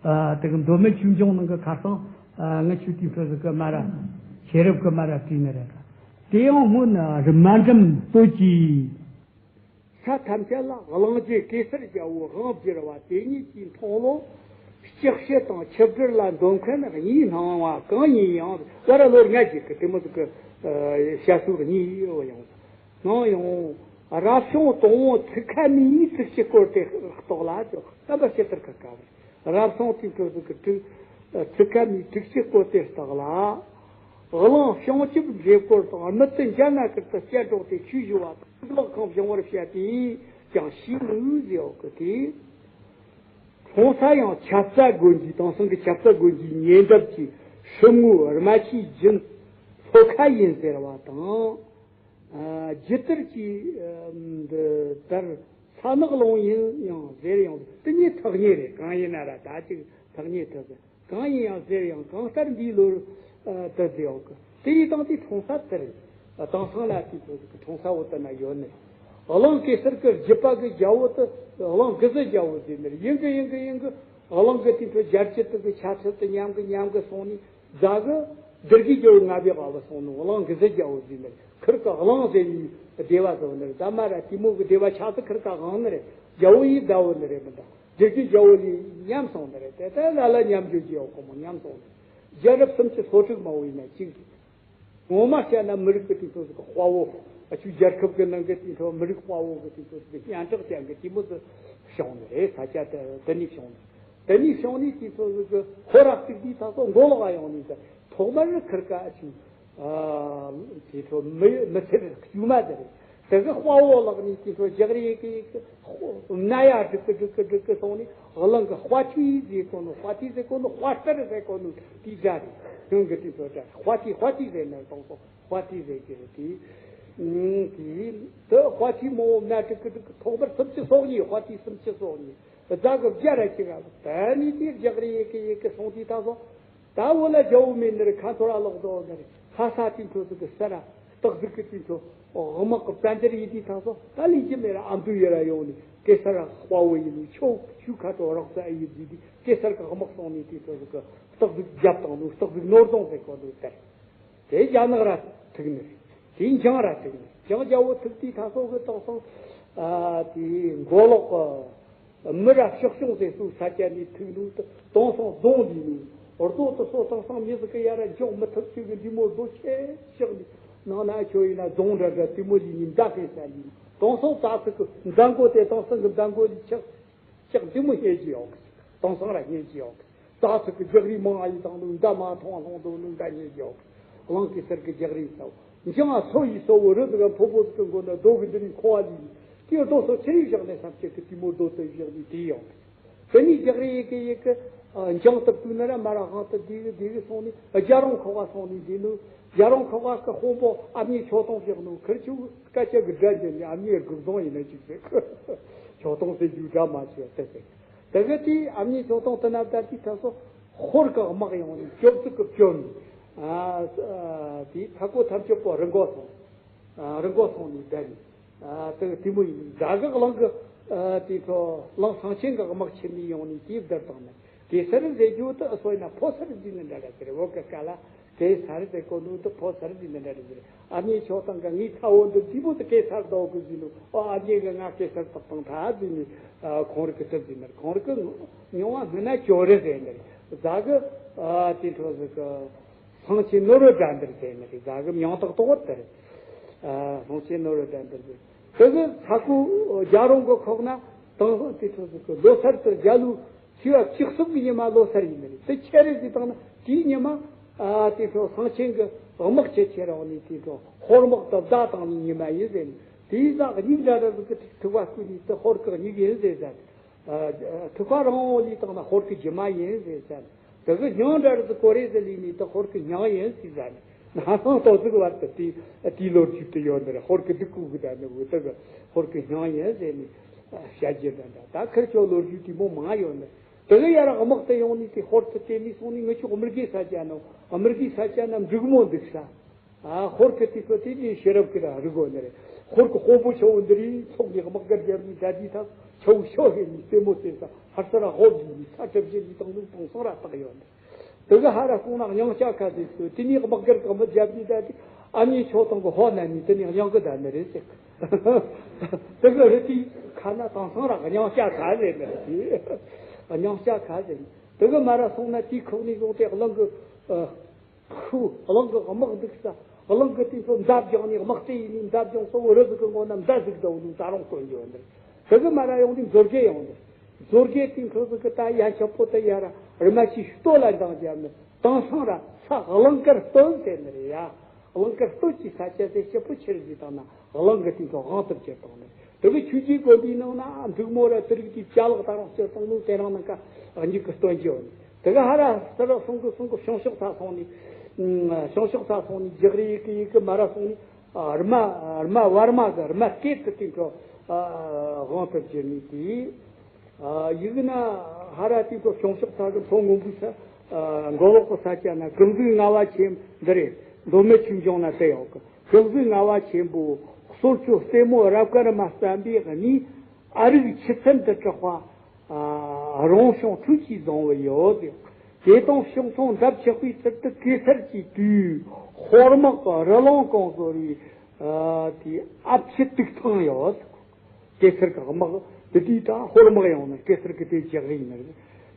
ཨ། དེ་གི་མདོ་སྨད་ཆོས་འབྱུང་ནང་གི་ཁ་སང་། ཨ། ངི་ཆོས་དེ་འཕྲོ་ཟིག་གི་མ་ར། ཤེས་རབ་གི་མ་ར་བྲིས་ནི་རེད། དེ་ཡང་སྔོན་རི་མ་འགྲམ་སྟོད་ཀྱི། ས་ཐམས་ཅད་ལ་གླང་རྗེ་གེ་སར་རྒྱལ་པོའི་དབང་བསྒྱུར་བ་དེ་ཉིད་ཀྱི་མཐོང་ལོ། ལྕགས་བྱི་དང་ཆིབས་སྒྲིལ་ལ་འདོན་མཁན་གཉིས་སྣང་བ་གང་ཡིན་ཡང་། བར་ལོ་ལྔ་བརྒྱུད་ཀྱི་དེ་མོ་ཟིག་གི། ཨ། བཤད་སྲོལ་གཉིས་ཡོད་ཡང་སྣང་ཡང་། རབ་བྱུང་དང་པོ་ཐུ་ཁ་མིའི་ཐུགས་བསྐྱེད་སྐོར་དེ་རྟོགས་ལ། ཅོག་བསྟན་པ་ཕྱི་དར་གྱི་སྐབས། རབ་བྱུང་དེ་འཕྲོ་ཟིག་གི་ཐུག་ཐུགས་ཁ་མིའི་ཐུགས་བསྐྱེད་སྐོར་དེ་རྟོགས་ལ། གླང་བྱང་ཆུབ་འདྲེ་སྐོར་དང་། རྨུལ་དུ་འཇའ་ན་ཀིར་དུ་སྐྱེལ་འགྲོ་སྟེ་ཆོས་ཞུ་བ་དང་། གཙུག་ལག་ཁང་བཞེངས་པར་བཤད་དེ་ཀྱང་ཞིག་ནུས་ཟེར་ཡོད་གི། དེ་འཁྲུངས་ས་ཡང་ཆབ་རྩ་དགོན་གྱི། དེང་སང་གི་ཆབ་རྩ་དགོན་གྱི་ཉེ་འདབས་ཀྱི་ཧྲིལ་མོའི་རྨ་ཆུའི་རྒྱུད་ལྷོ་ཁ་ཡིན་ཟེར་བ་དང་། ཨ། རྒྱུད་དར་གྱི། ཨ། འདི་དར་ས་ནག་ལུང་ཡིན་ཡང་ཟེར་ཡང་། དེ་གཉིས་ཐག་ཉེ་རེད། གང་ཡིན་ན་ར་ད་ཅིག་ཐག་ཉེ་ཐུབ། གང་ཡིན་ཡང་ཟེར་ཡང་། གང་ལྟར་འདིའི་ལོར། ཨ། དེ་ཟེར་ཡང་གི། དེ་ཡི་དང་དེའི་འཁྲུངས་ས་དེ་རེད། དེང་སང་ལ་དེའི་ཚོ་ཟིག་གི་འཁྲུངས་ས་བོ་དེ་ན་ཡོད་ནི་རེད། གླང་གེ་སར་གི་རྒྱུད་པ་གི་རྒྱལ་པོ་དེ་གླང་གེ་སར་རྒྱལ་པོ་ཟེར་ནི་རེད། ཡིན་གི་ཡིན་གི་ཡིན་གི། གླང་གི་དེའི་ཚོ་རྒྱལ་རྒྱུད་དེ་གི་ཆ་ཚད་དེ་ཉམས་གི་ཉམས་གི་སོང་ནས། རྫ་གི་སྡེ་དགེ་རྒྱལ་པོ་ལྔ་པའི་བར་ལ་སོང་ནོ། གླང་གེ་སར་རྒྱལ་པོ་ཟེར་ནི། ཁིར་ཀ་གླང་ཟེར་ནི་སྡེ་བ་ཟེར་ནི་རེད། ད་མ་ར་དེ་མོ་གི་སྡེ་བ་ཆགས་ཚུལ་ཁིར་ཀ་གང་ནི་རེད། རྒྱལ་པོ་ཡི་ཟླ་བོ་ནི་རེད་མི་འདྲ། སྡེ་དགེ་རྒྱལ་པོ་ལས་ཉམས་སོང་ནི་རེད། དེ་ལྟར་ལ་ལ་ཉམས་འགྱུར་གྱི་ཡོད་གོ་མོ། ཉམས་སོང་ནི་རྒྱལ་རབས་སུམ་ཅུ་སོ་དྲུག་མ་བོ་ཡིན་ན་གཅིག་རེད། ངོ་མ་བཤད་ན་མི་རིགས་ཀྱི་དེ་ཚོ་ཟིག་གི་དཔའ་བོ། ཨ། ཆོས་རྒྱལ་ཁབ་ཀྱི་ནང་གི་དེ་ཚོ་མི་རིགས་དཔའ་བོ་གི་དེ་ཚོ་ཟིག་གི་སྙན་གྲགས་ཅན་གི་དེ་མོ་ཟིག་བྱུང་ནི་རེད། ས་ཆ་དེ་དེ་ནས་བྱུང་ནི། དེ་ནས་བྱུང་ནས་དེ་ཚོ་ཟིག་གི་ཁོ་ར་གཅིག་དེ་ད་ཚོ་མགོ་ལོག་ག་ཡོང་ནས་ཟིག་ཐོག་མར་ཁིར་ཀ་ཨ་ཆུ། ཨ། དེ་ཚོ་མི་མི་ཚེ་རིང་དཀྱུས་མ་དེ་རེད། དེ་གི་དཔའ་བོ་ལག་ནས་དེ་ཚོ་རྒྱག་རེས་གི་གི་ན་ཡ་སྒྲིག་གི་སྒྲིག་གི་སྒྲིག་གི་སོང་ནས། གླང་གི་དཔའ་ཐུལ་ཟེར་གོ་ནོ། དཔའ་ཐུལ་ཟེར་གོ་ནོ། དཔའ་རྟུལ་ཟེར་གོ་ནོ་དེའི་སྒྲ་རེད། གང་གི་དེ་ཚོ་སྒྲ་དཔའ་ཐུལ། དཔའ་ཐུལ་ཟེར་ན་དང་པོ་དཔའ་ཐུལ་ཟེར་གི་རེད། དེ་དེ་དཔའ་ཐུལ་མོ་ན་སྒྲིག་གི་སྒྲིག་གི་ཐོག་མར་སུམ་ཅུ་སོ་གཉིས། དཔའ་ཐུལ་སུམ་ཅུ་སོ་གཉིས། རྫ་གི་བརྒྱ་ར་གཅིག་ར། ད་ནི་དེ་རྒྱག་རེས་ཡེ་གི་ཡེ་གི་སོང་དུས་ད་སོང་། ད་བོད་ལ་རྒྱལ་པོ་མེད་ནི་རེད། ཁ་འཐོར་ར་ལོག་འདུག་ནི་རེད། ལྷ་ས་དེ་འཕྲོ་ཟིག་གི་སར་ར་སྟག་གཟིག་གི་དེ་འཕྲོ་དམག་གི་བཙན་འཛུལ་ཡེ་དུས་ད་སོང་། ད་ལས་རྒྱུ་མེད་ར་ཨ་མདོ་ཡེ་ར་ཡོང་ནས་གེ་སར་ར་དཔའ་བོ་ཡིན་ནོ། ཁྱོད་ཁྱོད་ཁ་འཐོར་རོགས་ས་ཨེ་ཡེ་ཟེར་དུས་གེ་སར་གི་དམག་སོང་ནས་དེ་འཕྲོ་ཟིག་གི་སྟག་གཟིག་རྒྱབ་བཏང་ནོ། སྟག་གཟིག་ནོར་རྫོང་ཟེར་གོ་འདུག་དེར། དེ་རྒྱ་ནག་ར་ཐུག་ནི་རེད། དེ་འཇང་ར་ཐུག་ནི་རེད། འཇང་རྒྱལ་པོ་ཐུག་དུས་ད་སོང་གི་དེང་སང་། ཨ། དེ་མགོ་ལོག་གི་མི་ར་ཕྱོགས་སྐྱོང་ཟེར་སུ་ས་ཆ་ནས་ཐུག་ནོ། དེ་དེང་སང་རྫོང་ལས་ནོ། རྡོ་དེ་སོ་དེང་སང་མི་ཟིག་གི་ཡ་ར་འཇོག་མི་ཐུབ་ཅིག་གི་འདི་མོ་རྡོ་ཆེ་བཞག་ནས་ནང་ན་ཁྱོད་ཡིན་ན་རྫོང་འདྲ་འདྲ་དེ་མོ་ལས་ནི་མདའ་ཕན་ས་ལས་ནི། དེང་སང་ད་སི་གི་མདའ་མགོ་དེ་དེང་སང་གི་མདའ་མགོ་ལས་ཆག་ལྕགས་འདི་མོ་སྙེད་ཀྱི་ཡོད་གི། དེང་སང་ར་སྙེད་ཀྱི་ཡོད་གི། ད་ཚིག་གི་རྒྱག་རེས་མང་ཨ་ཡི་དང་ནུ་མདའ་མ་ཐོང་ལྷོང་དུ་ནུ་མདའ་ཉེ་རྒྱོ། གླང་གེ་སར་གི་རྒྱག་རེས་སོ། འཇང་སོ་ཡི་སོ་བོ་རི་དུ་ག་ཕོ་ཕོ་དུ་མགོ་ན་རྡོ་གི་འདི་ནི་ཁོ་བ་ལི། དེ་རྡོ་སོ་ཆི་རིག་བཞག་ནས་སམ་ཆེ་གི་དེ་མོ་རྡོ་དུ་བཞག་ནི་དེ་ཡོང་། དེ་ནི་རྒྱག་རེས་ཡི་གི་ཡི་གི་འཇང་དུ་བཏུ་ན་ར་མ་ར་ཧང་དུ་དེ་གི་དེ་གི་སོང་ནི་རྒྱ་རོང་ཁོ་བ་སོང་ནི་དེ་ནུ་རྒྱ་རོང་ཁོ་བ་གི་དཔོན་པོ་ཨ་མྱེས་ཆོ་སྟོང་བཞག་ནུ་ཁིར་ཆུ་སྐད་ཆ་གི་སྒྲ་འཇལ་ནི་ཨ་མྱེས་དགུ་སྡོང་ཡིན་ན་ཅིག་ཟེར། ཆོ་སྟོང་ཟེར་རྒྱུ་སྒྲ་མ་ཆོད་དེ་ཟེར། དེ་གི་དེ་ཨ་མྱེས་ཆོ་སྟོང་དུ་ན་བདར་དེ་ཐ་སོ་ཧོར་གི་དམག་ཡོང་ནི་སྐྱོབ་ཚུགས་གི་སྐྱོབ་ནི། ཨ་ཨ་དེ་ཐ་ཀོ་ཐམས་ཅད་པོ་རི་མགོ་སོང་། ཨ་རི་མགོ་སོང་ནི་བདར་ནི། ཨ་དེ་གི་དེ་མོ་ཡིན། དགྲ་གི་གླང་གི་ཨ་དེ་ཚོ་གླང་ཚང་ཆེན་གི་དམག་ཆེན་མི་ཡོང་ནི་དེ་བདར་བཏང་ནི། གེ་སར་ཟེར་རྒྱུ་དེ་ཨ་སོ་ཡིན་ན་ཕོ་སར་ཟིན་ནི་འདྲ་ར་ཟེར་བོད་གི་སྐད་ལ། གེ་སར་ཟེར་གོ་ནོ་དེ་ཕོ་སར་ཟིན་ནི་འདྲ་རེད་ཟེར། ཨ་མྱེས་ཆོ་སྟོང་གི་ངའི་ཚ་བོ་འདི་དེ་མོ་དེ་གེ་སར་ཟློག་གི་ཟིན་ནོ། ཨ་ཨ་མྱེས་གི་ང་གེ་སར་བཏགས་བཏང་ཐ་ཟིན་ནི། ཨ་ཁོང་རི་གི་དེ་ཟིན་ནི། ཁོང་རི་གི་མྱོང་བ་སྔོན་ན་ཅོ་རི་ཟེར་ནི་རེད། ཟ་གི་ཨ་དེ་འཕྲོ་ཟིག་གི་སང་ཆེན་ནོར་བུ་དགྲ་འདུལ་ཟེར་ནི་རེད། ཟ་གི་མྱོང་བཏགས་གཏོགས་དེ་རེད། ཨ་སང་ཆེན་ནོར་བུ་དགྲ་འདུལ་ཟེར། དེ་གི་ཚ་ཁུ་རྒྱ་རོང་གི་ཁོག་ན་དང་སང་དེ་འཕྲོ་ཟིག་གི་ལོ་སར་དེ་རྒྱ་ལུ། ཚེས་པ་བཅུ་གསུམ་གྱི་ཉི་མ་ལོ་སར་ཡིན་ནི་རེད། དེ་ཆེ་རེད་ཟེར་བཏང་ན་དེའི་ཉི་མ་ཨ་དེ་ཚོ་སང་ཆེན་གྱི་དམག་ཆེ་ཆེ་རང་ནི་དེ་ཚོ་ཧོར་དམག་དུ་བདའ་བཏང་ནི་ཉི་མ་ཡིན་ཟེར་ནི། དེའི་ཟག་སྙིགས་འདྲ་འདྲ་ཟིག་གི་ཐུག་པ་བསྐུལ་ནི་དེ་ཧོར་གི་སྙིགས་ཡིན་ཟེར་ཟེར། ཨ་ཐུག་པ་རང་འོང་ལི་བཏང་ན་ཧོར་གི་རྒྱུ་མ་ཡིན་ཟེར་ཟེར། དེ་གི་སྙིང་འདྲ་ཟིག་གོ་རེ་ཟེར་ལི་ནི་དེ་ཧོར་གི་སྙིང་ཡིན་ཟེར་ཟེར་ནི། ན་སང་ཏོ་ཟིག་བར་དུ་དེ་དེའི་ལོ་རྒྱུས་དེ་ཡོད་ནི་རེད། ཧོར་གི་སྡིག་གུ་གི་ད་ནི་བུ་དེ་གི་ཧོར་གི་སྙིང་ཡིན་ཟེར་ནི། བཤད་རྒྱུ་འདྲ་འདྲ་ད་ཁིར་ཆོ་ལོ་རྒྱུས་དེ་མོ་མང་ཡོད་ནི། དེ་གི་ཡར་དམག་དེ་ཡོང་ནི་དེ་ཧོར་དུ་དེ་མི་སོང་ནི་ངི་ཆོ་ཨ་མི་རི་ཀའི་ས་ཆ་ན་ཨ་མི་རི་ཀའི་ས་ཆ་ན་འབྲུག་མོ་འདུག་ས། ཨ་ཧོར་གི་དེ་ཚོ་དེ་ནི་ཤེས་རབ་ཀྱི་ར་རི་གོ་ནི་རེད། ཧོར་གི་དཔོན་པོ་ཆེ་བོ་འདི་རིགས་ཚོགས་ནི་དམག་སྒར་རྒྱབ་ནི་ད་དེ་ཐག་ཆེ་བོ་ཤོ་ཧེ་ནི་རྩེ་མོ་རྩེ་ས་ཧར་ས་ར་ཧོབ་ནི་ས་གྲབ་བཞི་ནི་དང་ནི་དང་སང་ར་བཏགས་ཡོད་ནི། དེ་གི་ཧ་ར་སོང་ན་སྙིང་ལྕགས་ཁ་ཟིག་ཚོ་དེ་ནི་དམག་སྒར་གང་མི་རྒྱབ་ནི་ད་དེ་ཨ་མྱེས་ཆོ་སྟོང་གི་ཧོ་ན་ནི་དེ་ནི་སྙིང་གི་ད་ནི་རེད་ཟེར། དེ་གི་རི་དེའི་ཁ་ན་དང་སང་ར་སྙིང་ལྕགས་ཁ་ཟེར་ནི་རེད། དེ་སྙིང་ལྕགས་ཁ་ཟེར་ནི་དེ་གི་མ་ར་སོང་ན་དེའི་ཁོག་ནས་བཟུང་སྟེ་གླང་གི་ཨ། ཁུ་གླང་གི་དམག་འདུག་ས། གླང་གི་དེ་ཚོ་མདའ་རྒྱང་ནས་དམག་རྩེ་ཡིན་ནི་མདའ་རྒྱང་སོ་བོ་རི་ཟིག་གི་མགོ་ན་མདའ་ཟིག་འདྲ་བོ་འདུག་ད་རུང་སྟོན་རྒྱུ་འདུག་དེ་གི་མ་ར་ཡོང་དུས་མཛོར་གེ་ཡོང་འདུག་མཛོར་གེ་དེ་ཚོ་ཟིག་གི་ད་ཡ་ཆབ་པོ་དེ་ཡ་ར་རི་མ་ཆུ་སྟོད་ལ་འདང་རྒྱབ་ནི་དེང་སང་ར་ས་གླང་དཀར་སྟོད་ཟེར་ནི་རེད་ཡ། གླང་དཀར་སྟོད་ཀྱི་ས་ཆ་དེ་སྐྱིད་པོ་ཆེར་བཟོས་བཏང་ན་གླང་གི་དེ་ཚོ་དབང་དུ་བྱེད་བཏང་ནི། དེ་གི་ཆུ་རྒྱུད་དགོན་པའི་ནང་ན་འབྲུག་མོ་ར་དེ་རིགས་ཀྱི་ཅ་ལག་ད་རུང་སྤྱིར་བཏང་ནང་དེ་རང་ནང་ཀ་སྙིགས་ཀྱི་སྟོན་གྱི་ཡོད། དེ་གི་ཧ་ར་སི་ར་སོང་གི་སོང་གི་བྱང་ཕྱོགས་ས་སོང་ནི། བྱང་ཕྱོགས་ས་སོང་ནི་རྒྱག་རེས་ཡི་གི་ཡི་གི་མ་ར་སོང་ནི། རྨ་རྨ་བར་མ་གི་རྨ་སྐེད་དུ་དེ་ཚོ་དབང་དུ་བྱེད་ནི་དེ། ཡིག་ན་ཧ་ར་དེ་ཚོ་བྱང་ཕྱོགས་ས་གི་མཚོ་སྔོན་པོའི་ས་མགོ་ལོག་གི་ས་ཆ་ན་གངས་རྫོང་ལྔ་པ་ཆེན་འདི་རེད། མདོ་སྨད་ཆོས་འབྱུང་ན་དེ་ཡོད་གི། གངས་རྫོང་ལྔ་པ་ཆེན་པོ་སོར་ཆུ་རྩེ་མོ་རབ་དཀར་མ་བརྩམས་པའི་གནས་ཨ་རིག་ཆུ་ཚན་དུ་གྲགས་པ། ཨ་རོང་ཤོང་ཁྲུས་ཀྱིས་བཟུང་བ་ཡོད། དེ་དང་ཕྱོགས་མཚུངས་འདབ་ཆགས་པའི་ཚུལ་དུ་གེ་སར་གྱི་དུས་ཧོར་དམག་གི་རི་ལུང་གང་བཟོ་བའི་ཨ་དེ་ཨ་ཕྱི་དུག་ཐང་ཡོད། གེ་སར་གི་དམག་དེ་དུས་ད་ཧོར་དམག་ཡོང་ན་གེ་སར་གི་དེ་ཇག་རིང་ནི་རེད།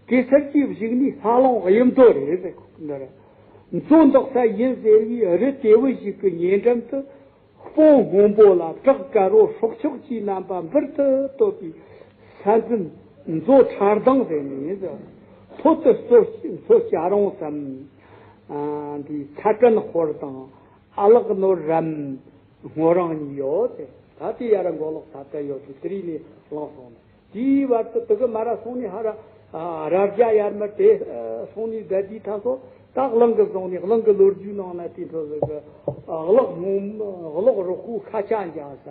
གེ་སར་གྱིས་བཞུགས་ནི་ཧ་ལུང་དབྱིབས་མཛོ་རེད་ཟེར་གོ་འདི་རེད། མཛོ་འདོགས་ས་ཡིན་ཟེར་བའི་རི་དེ་བུ་ཞིག་གི་ཉེ་འགྲམ་དུ་སྤང་སྔོན་པོ་ལ་བྲག་དཀར་པོ་སྲོག་ཆགས་ཀྱི་རྣམ་པ་འབུར་དུ་གཏོད་པའི་ས་འཛིན་མཛོ་ཁྲ་གདང་ཟེར་ནི་ཡིན་ཟེར། ལྷོ་དུ་མཚོ་མཚོ་སྐྱ་རོང་ཟེར། ཨ་འདི་ཚ་གྲན་ཧོར་དང་ཨ་ལགས་ནོར་རམ། སྔོ་རང་གཉིས་ཡོད་དེ། ད་དེ་ཡར་མགོ་ལོག་ད་ལྟ་ཡོད་དེ་དེ་རིང་ནས་ལངས་སོང་ནས། དེའི་བར་དུ་དེ་གི་མ་ར་སོང་ནས་ཧ་ར་ཨ་ར་རྒྱ་ཡར་མར་དེ་ཨ་སོང་ནས་ད་དེའི་ཐ་སོ་ད་གླང་གི་རྫོང་ནས། གླང་གི་ལོ་རྒྱུས་ནང་ན་དེ་འཕྲོ་ཟིག་གི་ཨ་གློག་སྔོན་གློག་རོག་ཁུ་ཁ་ཆ་འཇག་ས།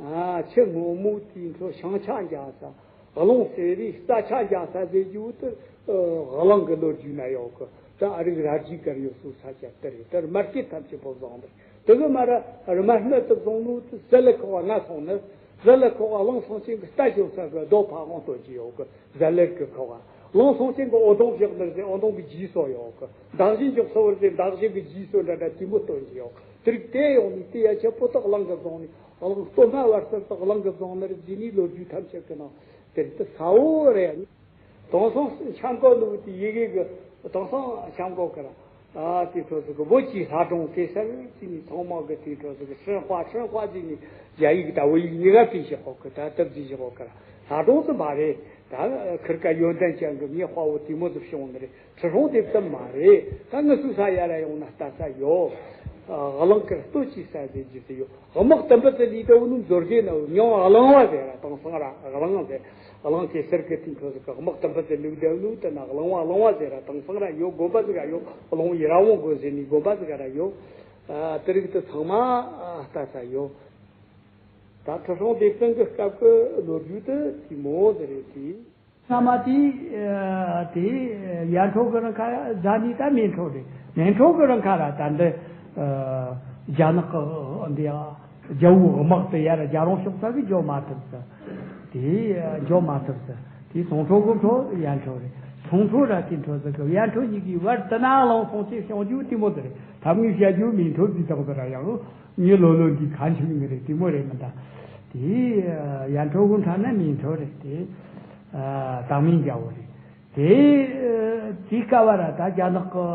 ཨ་ཆུ་སྔོན་མོ་དེ་འཕྲོ་ཤང་ཆ་འཇག་ས། གླང་སེ་རི་རྩྭ་ཆ་འཇག་ས་ཟེར་རྒྱུ་དེ་ཨ་གླང་གི་ལོ་རྒྱུས་ན་ཡོད་གི། ད་ཨ་རིག་ར་རྒྱུད་གར་ཡོད་སུ་ས་ཆ་དེ་རེད། དེར་མར་སྐྱེས་ཐམས་ཅད་པོ་བཟང་འདུག་དེ་གི་མ་ར་རྨ་སྨད་དུ་བཟུང་ནུ་དུ་ཟ་ལེ་ཁོག་ང་སོང་ནི། ཟ་ལེ་ཁོག་གླང་སང་ཆེན་གི་རྟ་ཞོན་ས་གི་རྡོ་ཕ་དབང་སྟོན་གྱི་ཡོད་གི། ཟ་ལེ་གི་ཁོག་གླང་སང་ཆེན་གི་འོ་དོང་བཞག་ནི་རེད། འོ་དོང་གི་རྗེས་སོ་ཡོད་གི། མདའ་བཞི་འཇོག་ས་བར་དེ་མདའ་བཞི་གི་རྗེས་སོ་འདྲ་འདྲ་དེ་མོ་སྟོན་གྱི་ཡོད་གི། དེ་རིགས་དེ་ཡོང་ནི་དེ་ཡ་ཆེ་པོ་དག་གླང་གི་བཟུང་ནི། གླང་སྟོད་སྨད་བར་གསུམ་དག་གླང་གི་བཟུང་ནི་རེད་ཟེར་ནི་ལོ་རྒྱུས་ཐམས་ཅད་ཀྱི་ནང་དེ་རིགས་དེ་ས་འོ་རེད། དེང་སང་འཆམ་གོ་ནུ་དེ་ཡི་གེ་གི་དེང་སང་འཆམ་གོ་གི་ར། ཨ་དེ་ཚོ་ཟིག་གི་བོད་ཀྱི་ལྷ་སྒྲུང་གེ་སར་ཟེར་ནི་ཚང་མ་གི་དེ་ཚོ་ཟིག་གི་神话神话ཟེར་ནི་རྒྱ་ཡིག་དང་བོད་ཡིག་གཉིས་ཀ་བྲིས་བཞག་གོ་གི། ད་སྟབས་བརྗེས་བཞག་གོ་གི་ར། ད་དུང་དུ་མ་རེད། ད་ཁིར་ཀ་ཡོན་ཏན་ཅན་གྱི་མི་དཔའ་བོ་དེ་མོ་དུ་བྱུང་ནི་རེད། ཁྲི་སྲོང་ལྡེ་བཙན་མ་རེད། ད་ངུ་སུ་ས་ཡ་ར་ཡོང་ན་ལྟ་ས་ཡོད། ཨ། གླང་དཀར་སྟོད་ཀྱི་ས་ཟེར་རྒྱུ་ཟེར་ཡོད། དམག་དུམ་བུ་དུ་ལུས་དེ་ནུ་མཛོར་གེ་ན་མྱོང་གླང་བ་ཟེར་ར། དེང་སང་ར་གླང་ཟེར། གླང་གེ་སར་གི་དེ་འཕྲོ་ཟིག་གི་དམག་དུམ་བུ་དུ་ལུས་དེ་ནུ་དེ་ན་གླང་བ་གླང་བ་ཟེར་ར། དེང་སང་ར་ཡོད། དགོན་པ་ཟིག་ག་ཡོད། གླང་བོ་ཡི་ར་བོང་དགོན་ཟེར་ནི་དགོན་པ་ཟིག་ག་ར་ཡོད། ཨ། དེ་རིགས་དུ་ཚང་མ་ལྟ་ས་ཡོད། ད་ཁྲི་སྲོང་ལྡེ་བཙན་གྱི་སྐབས་ཀྱི་ལོ་རྒྱུས་དེ་དེ་མོ་ཟིག་རེད་དེ། སྔ་མ་དེ་དེ་ཡར་འཕྲོ་གི་རིང་ཁ་རྫ་ནི་ད་མེ་འཕྲོ་རེད། མེ་འཕྲོ་གི་རིང་ཁ་ར་ད་འདི་རྒྱ་ནག་གི་འདི་རྒྱལ་བོའི་དམག་དེ་ཡར་རྒྱལ་རོང་ཕྱོགས་ས་གི་འཇོག་མ་ཐུབ་ས། དེ་འཇོག་མ་ཐུབ་ས། དེ་ཚོང་འཕྲོ་གི་འཕྲོ་ཡར་འཕྲོ་རེད། ཚོང་འཕྲོ་ར་དེ་འཕྲོ་ཟིག་གི་ཡར་འཕྲོ་གཉིས་ཀྱི་བར་དུ་ན་གླང་སོང་ཅེས་བྱུང་རྒྱུ་དེ་མོ་དེ་རེད། ཐབས་ངེས་བཤད་རྒྱུ་མེ་འཕྲོ་དེ་དག་དེ་ར་ཡང་། ངའི་ལོ་ལོན་འདི་ཁ་འཆུག་ནི་རེད། དེ་མོ་རེད་མི་འདྲ། དེ་ཡར་འཕྲོ་གི་འཕྲོ་ན་མེ་འཕྲོ་རེད། དེ་ཨ་དྭངས་མའི་རྒྱལ་པོ་རེད། དེ་དེའི་སྐབས་བ་ར་ད་རྒྱ་ནག་གི་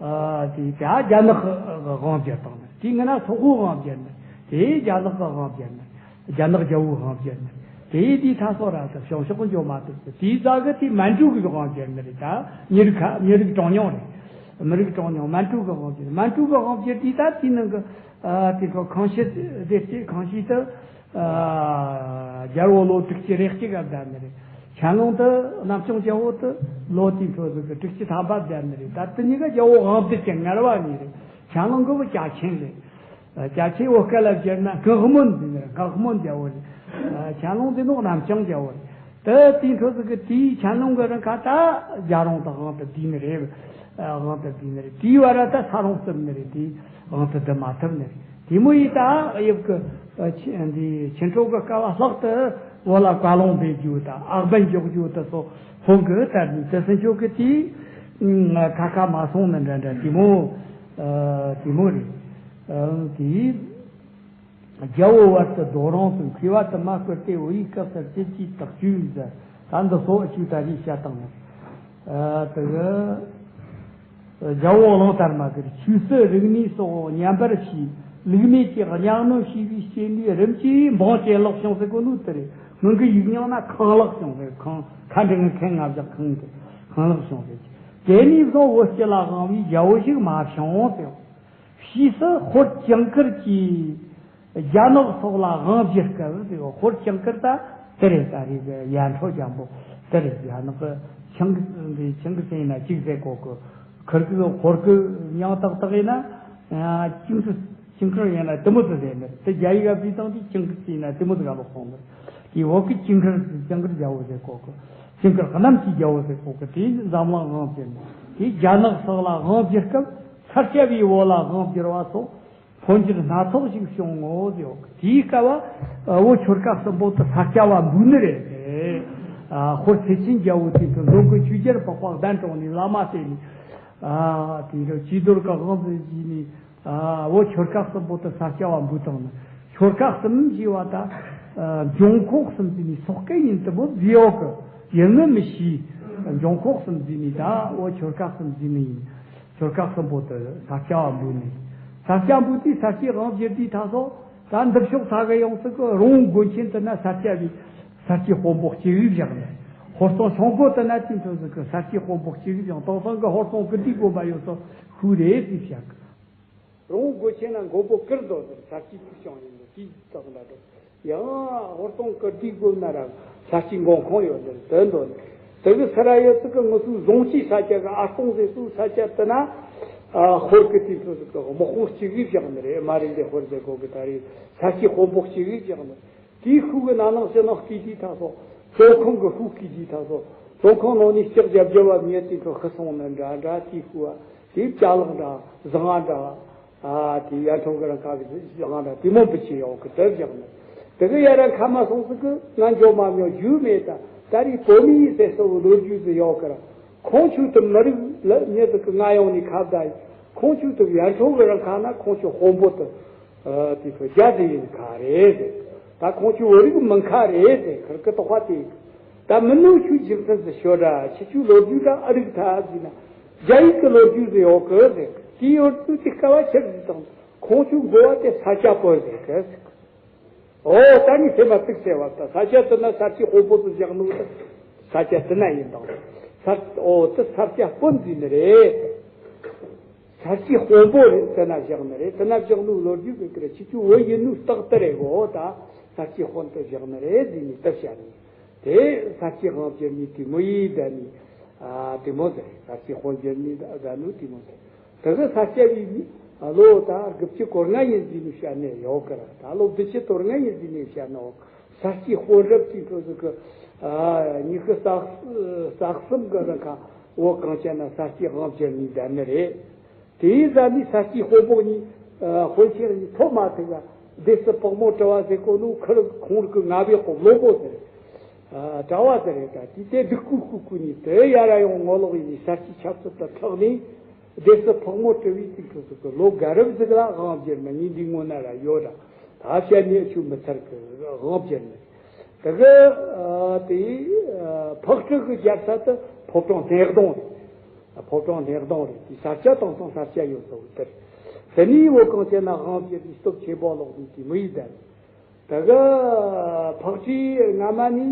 ཨ་དེ་ད་རྒྱ་ནག་གི་དབང་བསྒྱུར་བཏང་ནི། དེའི་སྔ་ན་སོག་པོའི་དབང་བསྒྱུར་ནི། དེ་རྒྱ་ནག་གི་དབང་བསྒྱུར་ནི། རྒྱ་ནག་རྒྱལ་པོའི་དབང་བསྒྱུར་ནི། དེ་དེའི་ཐ་སོ་ར་ད་བྱང་ཕྱོགས་འགྱོ་མ་ཐུབ་ཏེ། དེའི་རྩ་གི་དེ་མན་ཇུ་གི་དབང་བསྒྱུར་ནི་རེད། ད་མི་རིགས་ཁ་མི་རིགས་གྲངས་ཉུང་རེད། མི་རིགས་གྲངས་ཉུང་། མན་ཇུ་གི་དབང་བསྒྱུར། མན་ཇུ་གི་དབང་བསྒྱུར་དེ་ད་དེའི་ནང་གི་ཨ་དེ་ཚོ་ཁང་ཤིས་སྡེ་སྐྱིད་ཁང་ཤིས་དུ་ཨ་རྒྱལ་པོ་ལོ་དྲུག་ཅུ་རེ་གཅིག་ག་བསྡད་ནི་རེད། ཆན་ལུང་དུ་གནམ་སྐྱོང་རྒྱལ་པོ་དུ་ལོ་དེའི་འཕྲོ་ཟིག་གི་དྲུག་ཅུ་ཐམ་པ་བསྡད་ནི་རེད། ད་དེ་གཉིས་ཀ་རྒྱལ་པོ་དབང་བསྡུད་ཀྱི་ངར་བ་གཉིས་རེད། ཆན་ལུང་གི་བུ་ཅ་ཆེན་རེད། ཨ་ཅ་ཆེན་བོད་སྐད་ལ་བསྒྱུར་ན་སྔགས་སྨོན་ཟེར་ནི་རེད། སྔགས་སྨོན་རྒྱལ་པོ་རེད། ཨ་ཆན་ལུང་དེ་ནོ་གནམ་སྐྱོང་རྒྱལ་པོ་རེད། དེ་དེའི་འཕྲོ་ཟིག་གི་དེའི་ཆན་ལུང་གི་རིང་ཁ་ད་རྒྱལ་རོང་དུ་དབང་དུ་བསྡུས་ནི་རེད། ཨ་དབང་དུ་བསྡུས་ནི་རེད། དེའི་བར་ད་ས་རོང་བཙུགས་ནི་རེད། དེའི་དབང་དུ་བསྡུ་མ་ཐུབ་ནི་རེད། དེ་མོ་ཡིན་ད་དབྱིབས་ཀྱི་ཨ་ཆི་འདི་ཆུ་འཕྲོད་ཀྱི་སྐབས་ལྷག་ཏུ་བོད་ལ་བཀའ་ལུང་འབེབས་རྒྱུ་དང་ཨག་སྦན་འཇོག་རྒྱུ་དེ་ཚོ་ཕུང་གི་ད་ནི་དེ་སུ་འཇོག་གི་དེ་ཁ་ཁ་མ་སོང་ནི་འདྲ་འདྲ་དེ་མོ་ཨ་དེ་མོ་རེད། ཨ་དེ། རྒྱལ་པོ་བར་དུ་རྡོ་རིང་དུ། མཁས་པ་དུ་མ་བསྐུར་ཏེ། བོད་ཡུལ་སྐབས་སུ་ཅི་ཅིག་དག་བཅུག་ཟེར། ད་འདི་སོགས་ཅིག་ད་རེས་བཤད་བཏང་ནས། ཨ་དེ་གི་རྒྱལ་པོ་གླང་དར་མ་གིས་ཆོས་སྲིད་རིག་གནས་སོགས་ཉམས་པར་བྱས། ལུགས་མེད་ཀྱི་གཉའ་གནོན་བྱས་པའི་རྐྱེན་ལས་རིམ་གྱིས་འབངས་གྱེན་ལོག་བྱུང་ཟེར་གོ་ནོ་དེ་རེད། སྔོན་གྱི་ཡིག་རྙིང་ན་ཁེངས་ལག་བྱུང་ཟེར། ཁེངས་ཁ་འབྲི་ངན་ཁེངས་ང་བཞག་ཁེངས་ཏེ་ཁེངས་ལག་བྱུང་ཟེར། དེ་ནས་བཟུང་བོད་སྤྱི་ལ་དབང་བའི་རྒྱལ་པོ་ཞིག་མ་བྱུང་ཟེར། ཕྱིས་སུ་ཧོར་ཇིང་གིར་གྱིས་རྒྱ་ནག་སོགས་ལ་དབང་བསྒྱུར་སྐབས་དེ། ཧོར་ཇིང་གིར་ད་དེ་རེད། ད་རེས་ཀྱི་ཡར་འཕྲོ་རྒྱལ་པོ་དེ་རེད། རྒྱ་ནག་གི་ཆིང་གི་ཆིང་གི་ཟེར་ན་གཅིག་ཟེར་གོ་གི། ཁིར་གི་ཧོར་གི་མྱིང་ཏག་ཏག་ཡིན་ན་ཅིང་གི་ཆིང་གིར་ཡིན་ན་དེ་མོ་དུ་ཟེར་ནི། དེ་རྒྱ་ཡིག་ག་བྲིས་བཏང་དུས་ཆིང་གི་ཟེར་ན་དེ་མོ་དུ་ག་ལོག་སོང་ནི། དེ་བོད་གི་ཆིང་གིར་ཆིང་གིར་རྒྱལ་པོ་ཟེར་གོ་གི། ཆིང་གིར་གནམ་གྱི་རྒྱལ་པོ་ཟེར་གོ་གི། དེ་འཛམ་གླིང་དབང་བསྒྱུར་ནི། དེ་རྒྱ་ནག་སོགས་ལ་དབང་བསྒྱུར་སྐབས་ས་སྐྱ་པའི་བོད་ལ་དབང་བསྒྱུར་བ་སོགས་འཕོ་འགྱུར་སྣ་ཚོགས་ཤིག་བྱུང་ངོ་ཟེར་གི། དེའི་སྐབས་བ་བོད་ཆོལ་ཁ་གསུམ་པོ་དུ་ས་སྐྱ་བ་འབོད་ནི་རེད། ཨ་ཧོར་ཐེག་ཆེན་རྒྱལ་པོ་དེ་ཚོ་མདོ་དགོན་ཆོས་རྒྱལ་འཕགས་པ་གདན་དྲངས་ནས་བླ་མ་བསྟེན་ནས། ཨ་དེ་འདྲ་བྱི་དོར་གི་དབང་དུ་བྱས་ནས། ཨ་བོད་ཆོལ་ཁ་གསུམ་པོ་དུ་ས་སྐྱ་བ་འབོད་བཏང་ནི། ཆོལ་ཁ་གསུམ་ཞེས་པ་ད་ཨ་འབྱུང་ཁུངས་གསུམ་ཟེར་ནི་སོག་སྐད་ཡིན་དུ་བོ་བཟི་འོག་གི་ཡིན་ནི་མི་ཤེས། འབྱུང་ཁུངས་གསུམ་ཟེར་ནི་ད་བོད་ཆོལ་ཁ་གསུམ་ཟེར་ནི་ཡིན། ཆོལ་ཁ་གསུམ་པོ་དུ་ས་སྐྱ་བ་འབོད་ནི། ས་སྐྱ་འབོད་དུས་ས་སྐྱའི་དབང་བསྒྱུར་དུས་ད་སོགས་ད་འདི་ཕྱོགས་ས་གི་ཡོངས་སུ་གི་རོང་བོ་དགོན་ཆེན་དུ་ན་ས་སྐྱ་བའི་ས་སྐྱའི་དཔོན་པོ་གཅིག་བཞག་ནས། ཧོར་སྟོང་ཆུང་སྒོ་དུ་ན་དེ་འཕྲོ་ཟིག་གི་ས་སྐྱའི་དཔོན་པོ་གཅིག་བཞག། དེང་སང་གི་ཧོར་སྟོང་ཀིརྟི་དགོན་པ་ཡོད་སོ་ཤུགས་རེད་ཅེས་བཤད་གི། རོང་སྒོ་ཆེན་ན་མགོན་པོ་ཀིར་རྡོ་ཟེར་ས་སྐྱའི་ཕུལ་བྱུང་ཡིན་ནོ་དེའི་རྟགས་འདྲ་འདུག། ཡང་ཧོར་སྟོང་ཀིརྟི་དགོན་ན་ར་ས་སྐྱའི་མགོན་ཁང་ཡོད་ཟེར་དོན་འདོན། དེ་གི་སི་ར་ཡོད་ཚིག་གི་ངུ་སུ་ཟོང་ཆི་ས་སྐྱ་གི་ཨ་སྟོང་ཟེར་སུ་ས་སྐྱ་དུ་ན་ཨ་ཧོར་གི་དེ་ཚོ་ཟིག་གི་དམག་དཔུང་གཅིག་གིས་བཞག་ནི་རེད། མ་རིག་འདི་ཧོར་ཟེར་གོ་གི། ད་རེས་ས་སྐྱའི་དཔོན་པོ་གཅིག་གིས་བཞག་ནི། དེའི་ཤུགས་གི་ན་ནིང་ཕྱི་ནང་སྐྱིད་དུས་ཐག་སོ། བཙོན་ཁང་གི་ཤུགས་སྐྱིད་དུས་ཐག་སོ། བཙོན་ཁང་ནང་ནས་ལྕགས་རྒྱབ་རྒྱབ་བ་མྱི་དེ་ཚོ་ཤི་སོང་ནི་འདྲ་འདྲ། དེའི་ཤུགས་བ་དེའི་ཅ་ལག་འདྲ་ཟངས་འདྲ། ཨ་དེ་ཡར་ཐོན་གི་ར་ཁ་གི་ཟངས་འདྲ་དེ་མོ་བུ་ཆེ་ཡོང་གི་དེ་བཞག་ནི། དེ་གི་ཡ་ར་ཁ་མ་སོང་ཟིག་གི་ང་འཇོག་མ་མྱོང་རྒྱུ་མེད། ད་ད་རེས་བོད་མི་ཡིན་ཟེར་སོ་ལོ་རྒྱུས་ཟིག་ཡོད་གི་ར། ཁོང་ཆོས་དུ་མི་རིགས་ལ་མྱི་ཟིག་གི་ང་ཡོང་ནས་ཁ་བརྡ་ཡིན། ཁོང་ཆོས་དུ་ཡར་ཐོན་གི་ར་ཁ་ན་ཁོང་ཆོས་དཔོན་པོ་དུ། ཨ་དེ་ཚོ་རྒྱ་དེ་ཡིན་ཁ་རེད་ཟེར། ད་ཁོང་ཆོས་བོད་རིགས་མིན་ཁ་རེད་ཟེར། ཁིར་ཀི་དོགས་པ་དེ་ཡིན། ད་མི་ནུ་ཆོས་རྒྱུ་མཚན་ཟེར་ཤོད་ར། ཁྱི་ཆོས་ལོ་རྒྱུས་ད་ཨ་རིག་ཐ་ཟེར་ན། རྒྱ་ཡིག་གི་ལོ་རྒྱུས་ཟེར་ཡོད་གི་ཟེར། དེ་ཡོད་དུས་དེ་སྐབས་བ་ཁྱེར་ཟེར་དང་། ཁོང་ཆོས་མགོ་བ་དེ་ས་སྐྱ་པོ་ཟེར་གི་ཟེར། ཨོ་ད་ནི་སེམས་མ་ཐུག་ཟེར་བ་ད་ས་ཆ་དེ་ན་ས་སྐྱའི་དཔོན་པོ་དུ་བཞག་ནོ་ད་ས་ཆ་དེ་ན་ཡིན་དང་། ས་ཨོ་དེ་ས་སྐྱ་དཔོན་ཟིན་ནི་རེད། ས་སྐྱའི་དཔོན་པོ་རེད་དེ་ན་བཞག་ནི་རེད། དེ་ན་བཞག་ནོ་ལོ་རྒྱུས་གི་ཀི་རེད། ཁྱེད་ཆོ་བོད་ཡིན་ནོ་རྟགས་དེ་རེད་གོ། ད་ས་སྐྱའི་དཔོན་དུ་བཞག་ནི་རེད་ཟིན་ནི་དེ་བཤད་ནི། དེ་ས་སྐྱའི་དབང་བསྒྱུར་ནི་དེ་མོ་ཡིན་ད་ནི། ཨ་དེ་མོ་ཟེར། ས་སྐྱའི་དཔོན་བསྒྱུར་ནི་ད་ནོ་དེ་མོ་ཟེར། དེ་གི་ས་སྐྱ་བའི་མི་ལོ་ད་དགུ་བཅུ་གོ་ལྔ་ཡིན་ཟིན་ནི་བཤད་ནི་ཡོད་ཀི་ར། ད་ལོ་བདུན་ཅུ་དོན་ལྔ་ཡིན་ཟིན་ནི་བཤད་ནི་ཡོད། ས་སྐྱའི་དཔོན་རབས་ཀྱི་འཕྲོ་ཟིག་གི་ཨ་ཉི་ཤུ་རྩ་རྩ་གསུམ་གི་རིང་ཁ་བོད་གངས་ཅན་ན་ས་སྐྱའི་དབང་བསྒྱུར་ནི་ད་ནི་རེད། དེའི་ཟ་ནི་ས་སྐྱའི་དཔོན་པོ་གཉིས་ཨ་དཔོན་ཆེན་གཉིས་ཐོག་མ་ཐུག་ག་སྡེ་སྲིད་ཕག་མོ་གྲུ་པ་ཟེར་གོ་ནོ་ཁུར་ཁོང་རིགས་ཀྱི་ང་བའི་གོ་བློན་པོ་ཟེར། ཨ་གྲྭ་བ་ཟེར་རེད། ད་དེ་དེ་སྡིག་ཀུ་ཀུ་ཀུ་ནི་དེ་ཡ་ར་ཡོང་ངོ་ལོག་ཡིན་ནི་ས་སྐྱའི་ཆབ་སྲིད་དུ་ཐག་ནི། སྡེ་སྲིད་ཕག་མོ་གྲུ་པའི་དུས་ཚོད་ཟིག་གི་ལོ་དགའ་རབས་ཟིག་ལ་དབང་བསྒྱུར་མི་ཉིན་འདི་སྔོན་ན་ར་ཡོད་ར། ད་བཤད་ནི་ཆུ་མི་ཚར་གི་དབང་བསྒྱུར་མི། དེ་གི་ཨ་དེ་ཨ་ཕག་གྲུ་གི་རྒྱལ་ས་དེ་ཕོ་བྲང་སྣེ་གདོང་རེད། ཕོ་བྲང་སྣེ་གདོང་རེད། དེ་ས་སྐྱ་དང་སང་ས་སྐྱ་ཡོད་ཟེར་བ་དེར། དེ་ནས་བོད་གངས་ཅན་ན་དབང་བསྒྱུར་ནི་སྟོབས་ཆེན་པོ་ལོག་ནི་དེ་མི་ཡི་དེར། དེ་གི་ཕག་གྲུའི་སྔ་མ་ནི་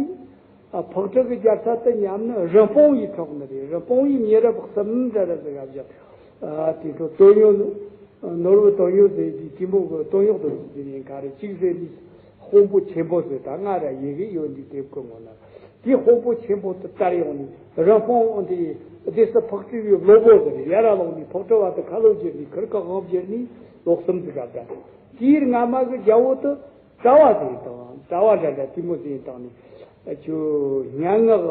ཕག་གྲུ་གི་རྒྱལ་ས་དེ་མཉམ་ནི་རི་སྤུངས་ཡི་ཐོག་ནི་རེད། རི་སྤུངས་ཡི་མི་རབས་གསུམ་འདྲ་ར་ཟིག་ག་བཞག་ཨ་དེ་ཚོ་དོན་ཡོད་ནོར་བུ་དོན་ཡོད་ཟེར་དུས་དེ་མོ་གི་དོན་ཡོད་དོ་ཟེར་ཡིན་ག་རེ་གཅིག་ཟེར་དུས་དཔོན་པོ་ཆེན་པོ་ཟེར་ད་ང་ར་ཡི་གེ་ཡོད་འདི་དེབ་ཀི་ངོ་ན་དེ་དཔོན་པོ་ཆེན་པོ་དེ་དར་ཡོང་ནི་རི་སྤུངས་དེ་སྡེ་སྲིད་ཕག་གྲུ་ཡི་བློན་པོ་ཟེར་ཡ་ར་ལོག་ནི་ཕག་གྲུ་པ་དེ་ཁ་ལོ་བསྒྱུར་ནི་ཁིར་ཀ་དབང་བསྒྱུར་ནི་ལོ་གསུམ་ཟིག་ག་བསྡད། དེའི་སྔ་མ་གི་རྒྱལ་པོ་དེ་གྲྭ་བ་ཟེར་དང་གྲྭ་བ་འདྲ་འདྲ་དེ་མོ་ཟེར་དང་ནི་ཁྱོད་སྙན་ངག་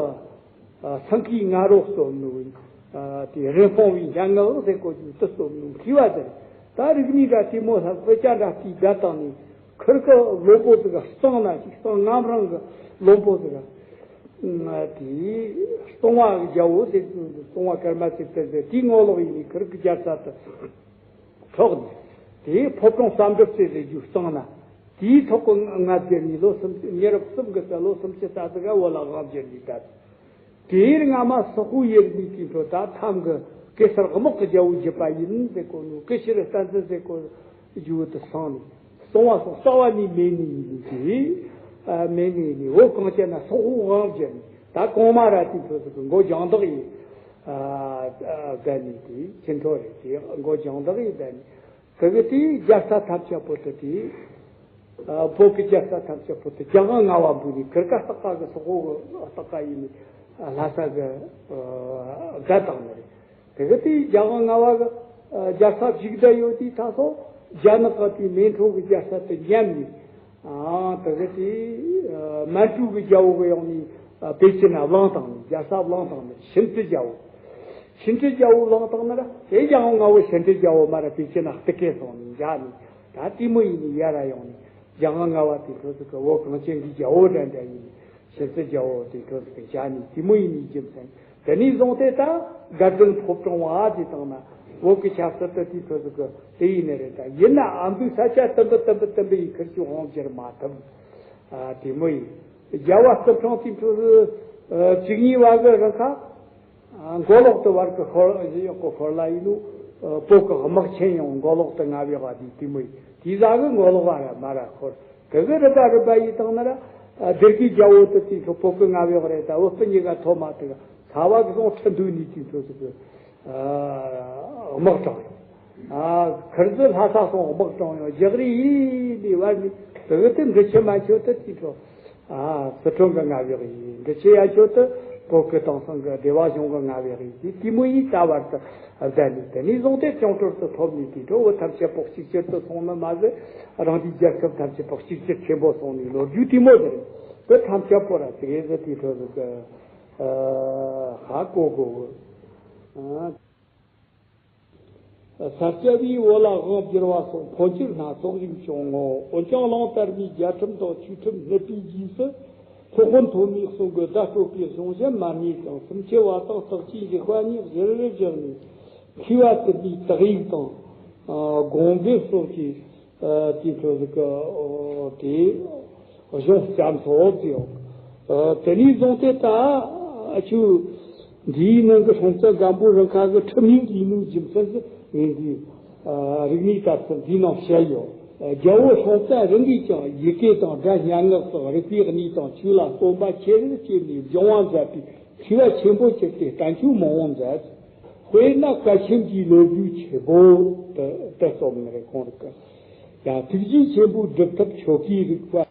ཨ་སེང་གེའི་ང་རོ་གསོབ་ནོ། ཨ་དེ་རི་སྤུངས་པའི་སྙན་ངག་ཟེར་གོ་རྒྱུ་དེ་གསོབ་ནོ་མཁས་པ་ཟེར། ད་རིག་གནས་འདྲ་དེ་མོ་ལྷག་དཔེ་ཆ་འདྲ་དེའི་བརྒྱ་བཏང་ནས་ཁིར་ཀ་བློན་པོ་ཟིག་ག་གཙང་ན་ཞིག་གཙང་རྔམ་རང་གི་བློན་པོ་ཟིག་ག་ཨ་དེ་གཙང་བ་གི་རྒྱལ་པོ་ཟེར་གཙང་བ་ཀརྨ་ཚེ་བརྟན་ཟེར་དེའི་ངོ་ལོག་ཡིན་ནི་ཁིར་ཀའི་རྒྱལ་ས་དེ་ཐོག་ནས་དེའི་ཕོ་བྲང་བསམ་གྲུབ་ཟེར་ཟེར་རྒྱུ་གཙང་ན། དེའི་ཐོག་གི་ང་བསྒྱུར་ནས་ལོ་གསུམ་མི་རབས་གསུམ་གི་ས་ལོ་སུམ་ཅུ་རྩ་གཅིག་ག་བོད་ལ་དབང་བསྒྱུར་ནས་བསྡད། དེའི་སྔ་མ་སོག་པོ་ཡུལ་ནས་དེའི་འཕྲོ་ད་ཐམ་གི་གེ་སར་དམག་གི་རྒྱལ་པོ་བརྒྱུད་པ་ཡིན་ཟེར་གོ་ནོ་ཀི་ཤི་རི་སྟན་ཙི་ཟེར་གོ་རྒྱུ་དེ་སོང་ནས་གཙང་བ་སོགས་རྩ་བ་ནས་མེད་ནི་ཡིན་ཏེ། ཨ་མེད་ནི་ཡིན་ནི་བོད་གངས་ཅན་ན་སོག་པོ་དབང་བསྒྱུར་ནས་ད་གོང་མ་ར་དེའི་འཕྲོ་ཟེར་གི་མགོ་རྒྱང་བདག་ཡིན། ཨ་ཨ་བསྡད་ནས་དེ་ཁྱི་འཕྲོ་རེད་དེ་མགོ་རྒྱང་བདག་ཡིན་བསྡད་ནས། དེ་གི་དེའི་རྒྱལ་ས་ཐམས་ཅད་པོ་དེ་དེ། ཨ་བོད་ཀྱི་རྒྱལ་ས་ཐམས་ཅད་པོ་དེ་རྒྱལ་དབང་ལྔ་པ་འབུལ་ནས་ཁིར་ཀ་སྟག་ཀ་གི་སོག་པོ་གི་སྟག་ཀ་ཡིན་ནི་ལྷ་ས་གི་ཨ་སྒར་བཏང་ནི་རེད། དེ་གི་དེའི་རྒྱལ་དབང་ལྔ་པ་གི་ཨ་རྒྱལ་ས་བཞུགས་བསྡད་ཡོད་དུས་ད་སོ་རྒྱ་ནག་གི་དེའི་མེ་འཕྲོ་གི་རྒྱལ་ས་དེ་ཉམས་ནས། ཨ་དེ་གི་དེ་ཨ་མན་ཇུ་གི་རྒྱལ་པོ་གི་ཡོང་ནས་ཨ་པེ་ཅིན་ན་བླངས་བཏང་ནས་རྒྱལ་ས་བླངས་བཏང་ནས་ཤིན་ཀྲི་རྒྱལ་པོ། ཤིན་ཀྲི་རྒྱལ་པོ་བླངས་བཏང་ན་ར་དེ་རྒྱལ་དབང་ལྔ་པོ་ཤིན་ཀྲི་རྒྱལ་པོ་མ་ར་པེ་ཅིན་ན་གཏི་སྐད་སོང་ནས་འཇགས་ནས་ད་དེ་མོ་ཡིན་ནས་ཡ་ར་ཡོང་ནས་རྒྱལ་དབང་ལྔ་པ་དེ་ཚོ་ཟིག་གི་བོད་གངས་ཅན་གྱི་རྒྱལ་པོ་འདྲ་འདྲ་ཡིན་ནས་ཤིན་ཀྲི་རྒྱལ་པོ་དེ་ཚོ་ཟིག་གི་འཇགས་ནས་དེ་མོ་ཡིན་ནས་རྒྱུ་མཚན། དེ་ནས་བཟུང་སྟེ་ད་དགའ་ལྡན་ཕོ་བྲང་བ་དེ་དང་ན་བོད་ཀྱི་ཆབ་སྲིད་དུ་དེ་ཚོ་ཟིག་གི་དེ་ཡིན་ནི་རེད། ད་ཡིན་ན་ཨ་འདུས་ས་ཆ་དུམ་བུ་དུམ་བུ་དུམ་བུ་ཡིས་ཁིར་ཆོ་དབང་བསྒྱུར་མ་ཐུབ། ཨ་དེ་མོ་ཡིན། རྒྱལ་བ་རྩིབས་ཕྲེང་དེ་ཚོ་ཨ་བཅུ་གཉིས་པ་གི་རིང་ཁ་ཨ་མགོ་ལོག་ཏུ་བར་གི་ཤོར་གཡོག་གི་ཤོར་ལ་ཡིན་ནོ། ཨ་བོད་གི་དམག་ཆེན་ཡང་མགོ་ལོག་ཏུ་མངའ་བའི་དབང་དེ་དེ་མོ་ཡིན། དེ་ཟ་གི་མགོ་ལོག་བ་ར་མ་ར་ཤོར། དེ་གི་རི་པ་རི་པ་ཡི་དང་ན་ར་ཨ་སྡེ་དགེ་རྒྱལ་པོ་དུ་དེ་ཚོ་བོད་གི་མངའ་བའི་དབང་རེད། ད་བོད་སྤུ་གཉིས་ཀ་ཐོག་མ་དུ་ཚ་བ་གི་སོང་ཁྲི་འདུས་ནས་དེ་ཚོ་ཟིག་གི་ཨ་དམག་དྲངས་ཡོང་། ཨ་ཁིར་ཟི་ལྷ་ས་སོང་དམག་དྲངས་ཡོང་རྒྱག་རེས་ཡིན་ནས་བར་ནས་དེ་གི་དེ་འདི་ཆི་མ་ཆོད་དུ་དེ་ཚོ། ཨ་སི་ཁྲོན་གི་མངའ་བདག་ཡིན། འདི་ཆེ་ཡ་ཆོད་དུ་བོད་ཀྱི་དེང་སང་གི་སྡེ་བ་གཞུང་གི་མངའ་བདག་ཡིན། དེ་དེ་མོ་ཡིས་ད་བར་དུ་བསྡད་ནས་དེ་ནས་བཟུང་སྟེ་བཅིངས་འགྲོལ་དུ་ཐོབ་ནས་དེ་འཕྲོ་བོད་ཐམས་ཅད་པོ་གཅིག་གྱུར་དུ་སོང་ནི་མ་ཟད་རང་རེའི་རྒྱལ་ཁབ་ཐམས་ཅད་པོ་གཅིག་གྱུར་ཆེན་པོ་སོང་ནས་ལོ་རྒྱུས་དེ་མོ་ཟེར་དུ་ཐམས་ཅད་པོ་ར་ཙི་གེ་ཟི་དེ་འཕྲོ་ཟིག་གི་ཨ་ཧ་གོ་གོ་གི། ཨ། ས་སྐྱ་པས་བོད་ལ་དབང་བསྒྱུར་བ་སོགས་འཕོ་འགྱུར་སྣ་ཚོགས་ཤིག་བྱུང་ངོ་། འོན་ཀྱང་གླང་དར་མའི་རྒྱལ་ཁྲིམས་དང་ཆོས་ཁྲིམས་བསྣུབས་པའི་རྗེས་སུ་སློབ་དཔོན་ཐོན་མིས་གསུང་གི་བརྡ་སྤྲོད་པའི་གཞུང་གཞན་མ་རྙེད་ཀྱང་སུམ་མཆེ་བ་དང་སྟག་ཅིའི་རིག་པ་གཉིས་གཞིར་བཞག་ནས་མཁས་པ་དུ་མའི་དག་ཡིག་དང་དགོངས་འགྲེལ་སོགས་ཀྱི་ཨ་དེ་ཚོ་ཟིག་གི་ཨོ་དེ་གཞུང་བརྩམས་སོ་ཟེར། ཨ་དེ་ནས་བཟུང་སྟེ་ད་ཨ་ཆུ་འདིའི་ནང་གི་སྲོང་བཙན་སྒམ་པོ་རང་ཁ་གི་ཁྲིམས་ཡིག་ཡིན་ནོའི་རྒྱུ་མཚན་ཟིག་ངེས་འདི་ཨ་རིག་གནས་དར་ཚད་འདིའི་ནང་བཤད་ཡོད། རྒྱལ་པོ་སྲོང་བཙན་རིང་གིས་ཀྱང་ཡི་གེ་དང་སྒྲ་སྙན་ངག་སོགས་རིག་པའི་གནས་དང་ཆོས་ལ་བརྩོན་པ་ཆེ་རུ་བསྐྱེད་ནས་སྦྱང་བ་མཛད་པས་མཁས་པ་ཆེན་པོ་གྱུར་ཏེ་བསྟན་བཅོས་མང་བོ་མཛད། དཔེར་ན་བཀའ་ཆེམས་ཀྱི་ལོ་རྒྱུས་ཆེན་པོ་དེ་དེ་རྩོམ་ནི་རེད། ཁོང་རིག་གི་ཡང་ཐུགས་རྗེ་ཆེན་པོའི་སྒྲུབ་ཐབས་ཆོ་གའི་རིག་པ།